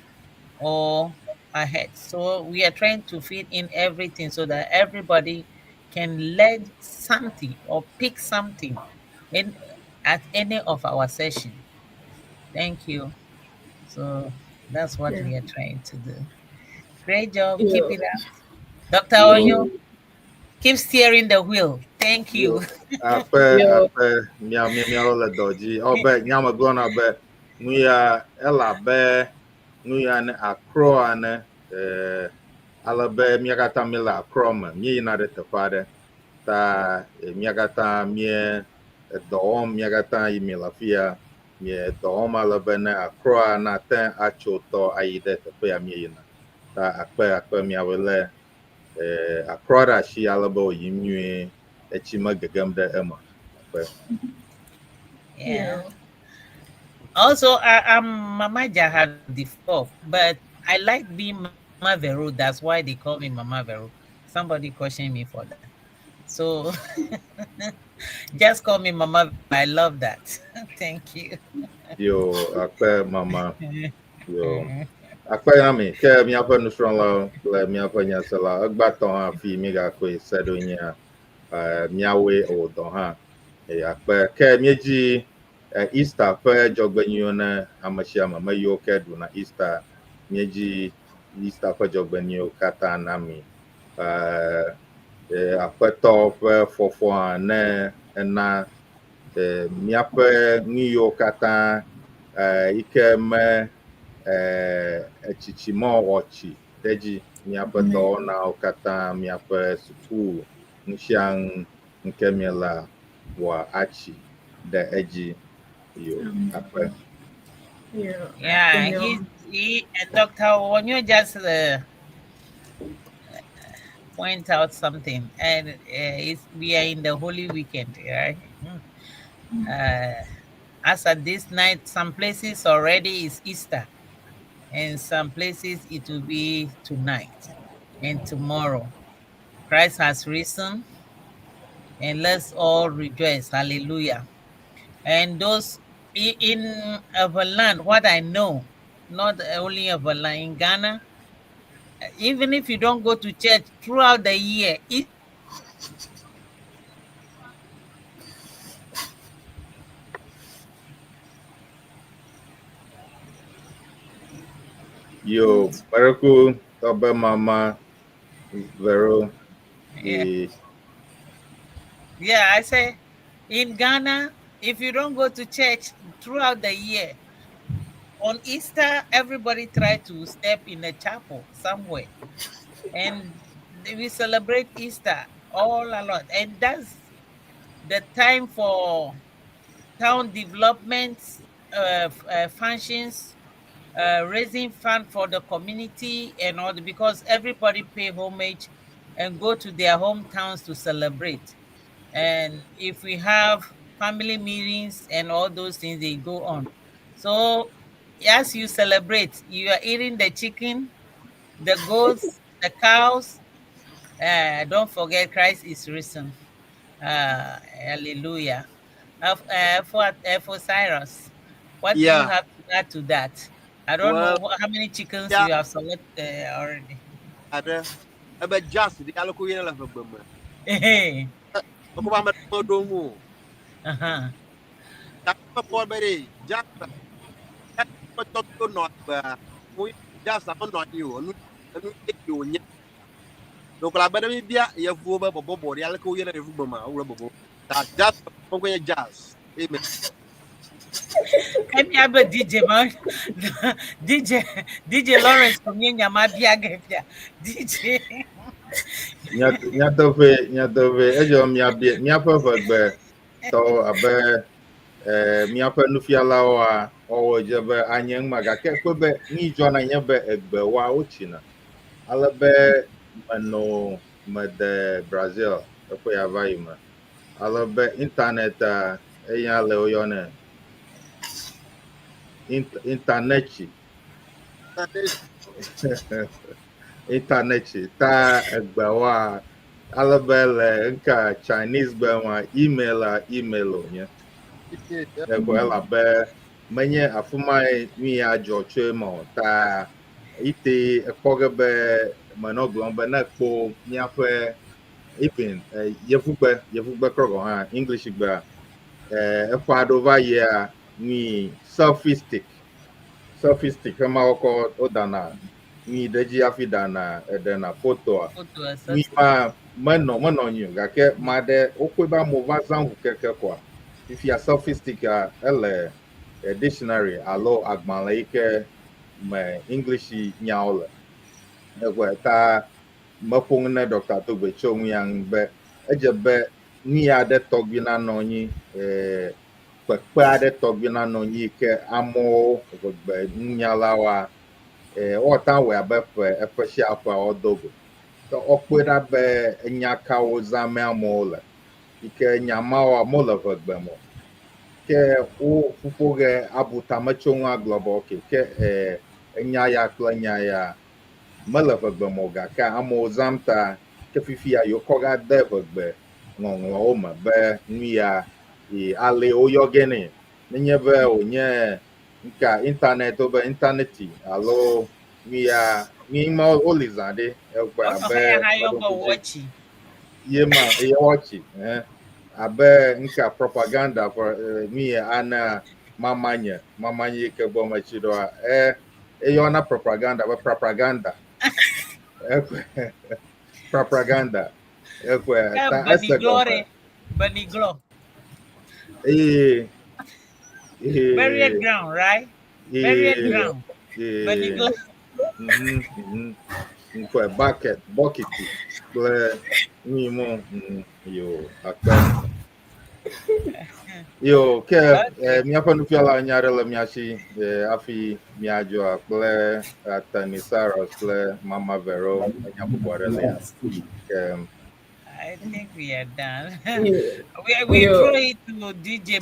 or ahead. So we are trying to fit in everything so that everybody can learn something or pick something in at any of our session. Thank you. So that's what we are trying to do. Great job. Keep it up. Dr. Onyo, keep steering the wheel. Thank you. Akpe akpe mia mia miawo le dɔ dzi. Ɔbe nyame gblɔna be nu ya elabe nu ya ne akrɔ ene ale be mía katã míele akrɔ me míeyina ɖe teƒe aɖe ta mía katã mía dɔ wɔm mía katã yi mi le afi ya mie dɔ wɔm ale be ne akrɔa nate atso tɔ ayi ɖe teƒe ya míeyina ta akpe akpe miawoe le akrɔa ɖe asi ale be wòyim nyuie. Etsi me gegem ɖe eme. Akpe. Yeah. Also, I'm Mama Jaha the fourth, but I like being Mama Vero. That's why they call me Mama Vero. Somebody questioned me for that. So just call me Mama. I love that. Thank you. Yo, akpe mama. Yo. Akpe na mi ke míaƒe nusrɔ̃lawo kple míaƒe nyaselawo egbatɔ hã fi mígakɔe se ɖo nyea míawoe wò dɔ hã. Eye akpe ke míedzi Easter ƒe dzɔgbenyuiwo ne ame sia ame me yiwo ke ɖuna Easter míedzi Easter ƒe dzɔgbenyuiwo katã na mi. Aƒetɔ ƒe fɔfɔa ne ena míaƒe nu yiwo katã yi ke me etsitsi mewɔ tsi ɖe edzi míaƒe dɔwɔnawo katã míaƒe suku nu sia nu nke miele wɔ atsi ɖe edzi. Yo, akpe. Yeah, he Dr. Wonyo just point out something, and we are in the Holy Weekend, right? As at this night, some places already is Easter, and some places it will be tonight and tomorrow. Christ has risen, and let's all rejoice. Hallelujah. And those in our land, what I know, not only of our land, in Ghana, even if you don't go to church throughout the year, it Yo, Mereku, Tobe Mama, Vero. Yeah. Yeah, I say in Ghana, if you don't go to church throughout the year, on Easter, everybody try to step in a chapel somewhere. And we celebrate Easter all along. And that's the time for town development functions, raising fund for the community and all, because everybody pay homage and go to their hometowns to celebrate. And if we have family meetings and all those things, they go on. So as you celebrate, you are eating the chicken, the goats, the cows. Don't forget, Christ is risen. Hallelujah. For Cyrus, what do you have to add to that? I don't know how many chickens you have selected already. Jazz. Amen. Can you have a DJ man? DJ Lawrence from DJ. Nyatoƒe, edzɔ míaƒe ʋegbe tɔ abe míaƒe nufialawoa wɔwɔ dze be anye ŋma gake kpɔ be nu dzɔna nye be egbewoa wotsina. Ale be menɔ mede Brazil eƒe ya va yi me. Ale be internet eya le woyɔnɛ interneti. Interneti ta egbewoa ale be le nka Chinese gbe ma email a email wònye. Egbe elabe menye afi mae nu ya dzɔ tso eme o ta ite ekpɔ ge be menɔ gblɔm be ne kpɔ míaƒe even yevugbe krɔ gɔ̃ hã English gbea eƒe aɖewo va yia nui selfie stick hema wokɔ wodana nui ɖe dzi hafi dana eɖena fotoa nui ma menɔ nyi o gake ma ɖe wokpɔe be amewo va zã ŋu keke koa fifia selfie stick a ele dictionary alo agbalẽ yi ke me English nyawo le. Egbe ta meƒo nu ne Dr. Togbe tso nu ya ŋu be edze be nu ya ɖe tɔgbi nanɔ anyi kpekpe aɖe tɔgbi nanɔ anyi yi ke amewo ʋegbe nunyalawoa woate ŋu awɔe abe ƒe eƒe sia ƒe woado go. Ke wokpɔe ɖa be enya kawo zãm amewo le. yi ke nya mawoa mele ʋegbe me o. Ke wo ƒuƒo ge abu tame tso ŋu agblɔ be okay ke enya ya kple nya ya mele ʋegbe me o gake amewo zãm ta ke fifia yewo kɔ ga de ʋegbe ŋɔŋlɔwo me be nu ya ye ale woyɔ ge nɛ. Nenye be wònye nka internet wobe interneti alo nu ya nu ma woli zã ɖe egbe abe ye ma ye wɔtsi abe nka propaganda for nu ya ana mamanye mamanye yi ke gbɔ metsi ɖoa eyɔna propaganda be propaganda ekwe propaganda ekwe ta ese gɔme. Beniglo. Eye Burial ground, right? Burial ground. Beniglo. Nkwe bucket, bucket kple nu yi mo yo akpe. Yo ke míaƒe nufiala nya aɖe le mía si hafi míadzoa kple Tanisaros kple Mama Vero enya bubu aɖe lia. Ke I think we are done. We throw it to DJ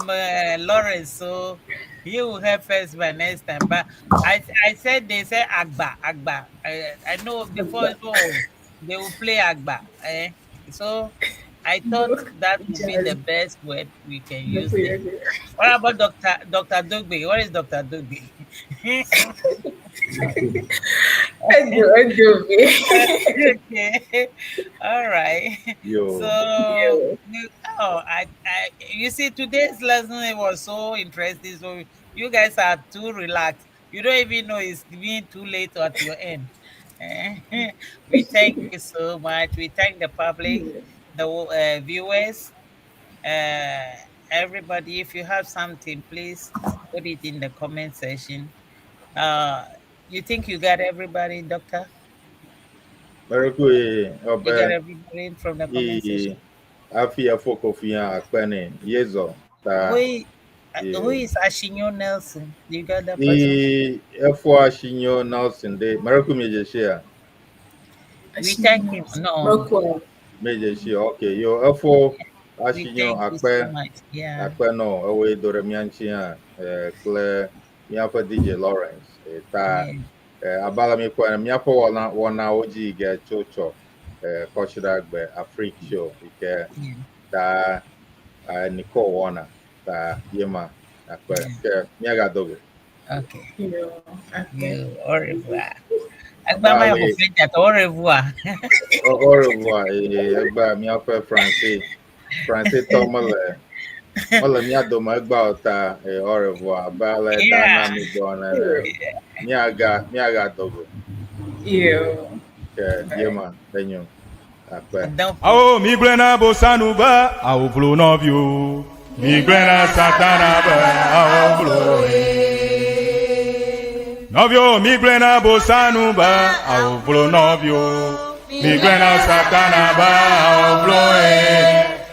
Lawrence, so he will have first by next time. But I said they said Agba Agba. I know before so they will play Agba. Eh? So I thought that would be the best word we can use there. What about Dr. Dogbe? What is Dr. Dogbe? Okay. All right. Yo. So oh, I you see today's lesson, it was so interesting. So you guys are too relaxed. You don't even know it's being too late at your end. We thank you so much. We thank the public, the viewers, everybody. If you have something, please put it in the comment section. You think you got everybody, Doctor? Mereku You got everybody from the comment section. Hafi efo kofi hã akpe nɛ yezɔ ta. Who is Ashinyo Nelson? You got that person? Efo Ashinyo Nelson de mereku mi share. We thank him. No. Meje share. Okay, yo efo Ashinyo akpe akpe no ewe dore mianchi hã kple míaƒe DJ Lawrence ta abala mi kpɔ míaƒe wɔna wɔnawo dzi ge tso tsɔ kɔsiɖagbe Afrique show yi ke ta Nicole wɔna ta yema akpe ke míagado go. Okay. Yo, au revoir. Agba ma yɔ French au revoir. Au revoir. Egba míaƒe français français tɔ mele mele mía dome egba o ta au revoir abe ale dana mi gbɔ nene míaga míagado go. Yo. Ke yema enyo akpe. Awo mi gblẽ na bosanu be awo vlo nɔviwo. Mi gblẽ na satana be awo vlo. Nɔviwo mi gblẽ na bosanu be awo vlo nɔviwo. Mi gblẽ na satana be awo vlo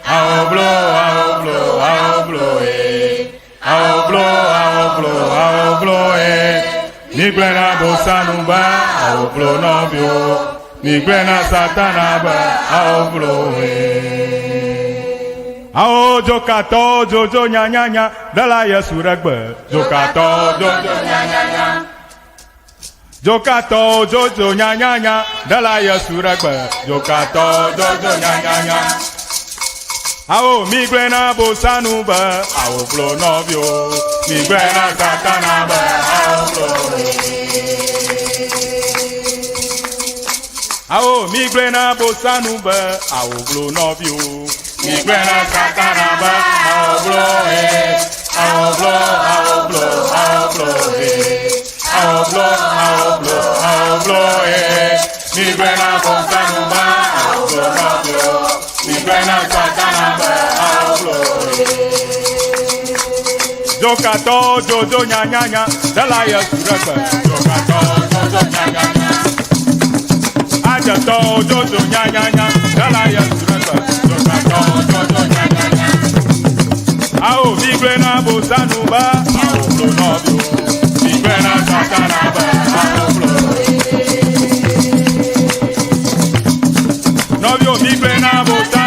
awo vlo awo vlo awo vlo awo vlo awo vlo awo vlo Mi gblẽ na bosanu be awo vlo nɔviwo. Mi gblẽ na satana be awo vlo Awo dzokatɔ dzodzo nyanyanya ɖela Yesu ɖe gbe. Dzokatɔ dzodzo nyanyanya. Dzokatɔ dzodzo nyanyanya ɖela Yesu ɖe gbe. Dzokatɔ dzodzo nyanyanya. Awo mi gblẽ na bosanu be awo vlo nɔviwo. Mi gblẽ na satana be awo vlo. Awo mi gblẽ na bosanu be awo vlo nɔviwo. Mi gblẽ na satana be awo vlo awo vlo awo vlo awo vlo awo vlo awo vlo awo vlo Mi gblẽ na bosanu be awo vlo nɔviwo. Mi gblẽ na satana be awo vlo. Dzokatɔ dzodzo nyanyanya ɖela Yesu ɖe gbe. Dzokatɔ dzodzo nyanyanya. Adzetɔ dzodzo nyanyanya ɖela Yesu ɖe gbe. Dzokatɔ dzodzo nyanyanya. Awo mi gblẽ na bosanu be awo vlo nɔviwo. Mi gblẽ na satana be awo vlo. Nɔviwo mi gblẽ na bosanu.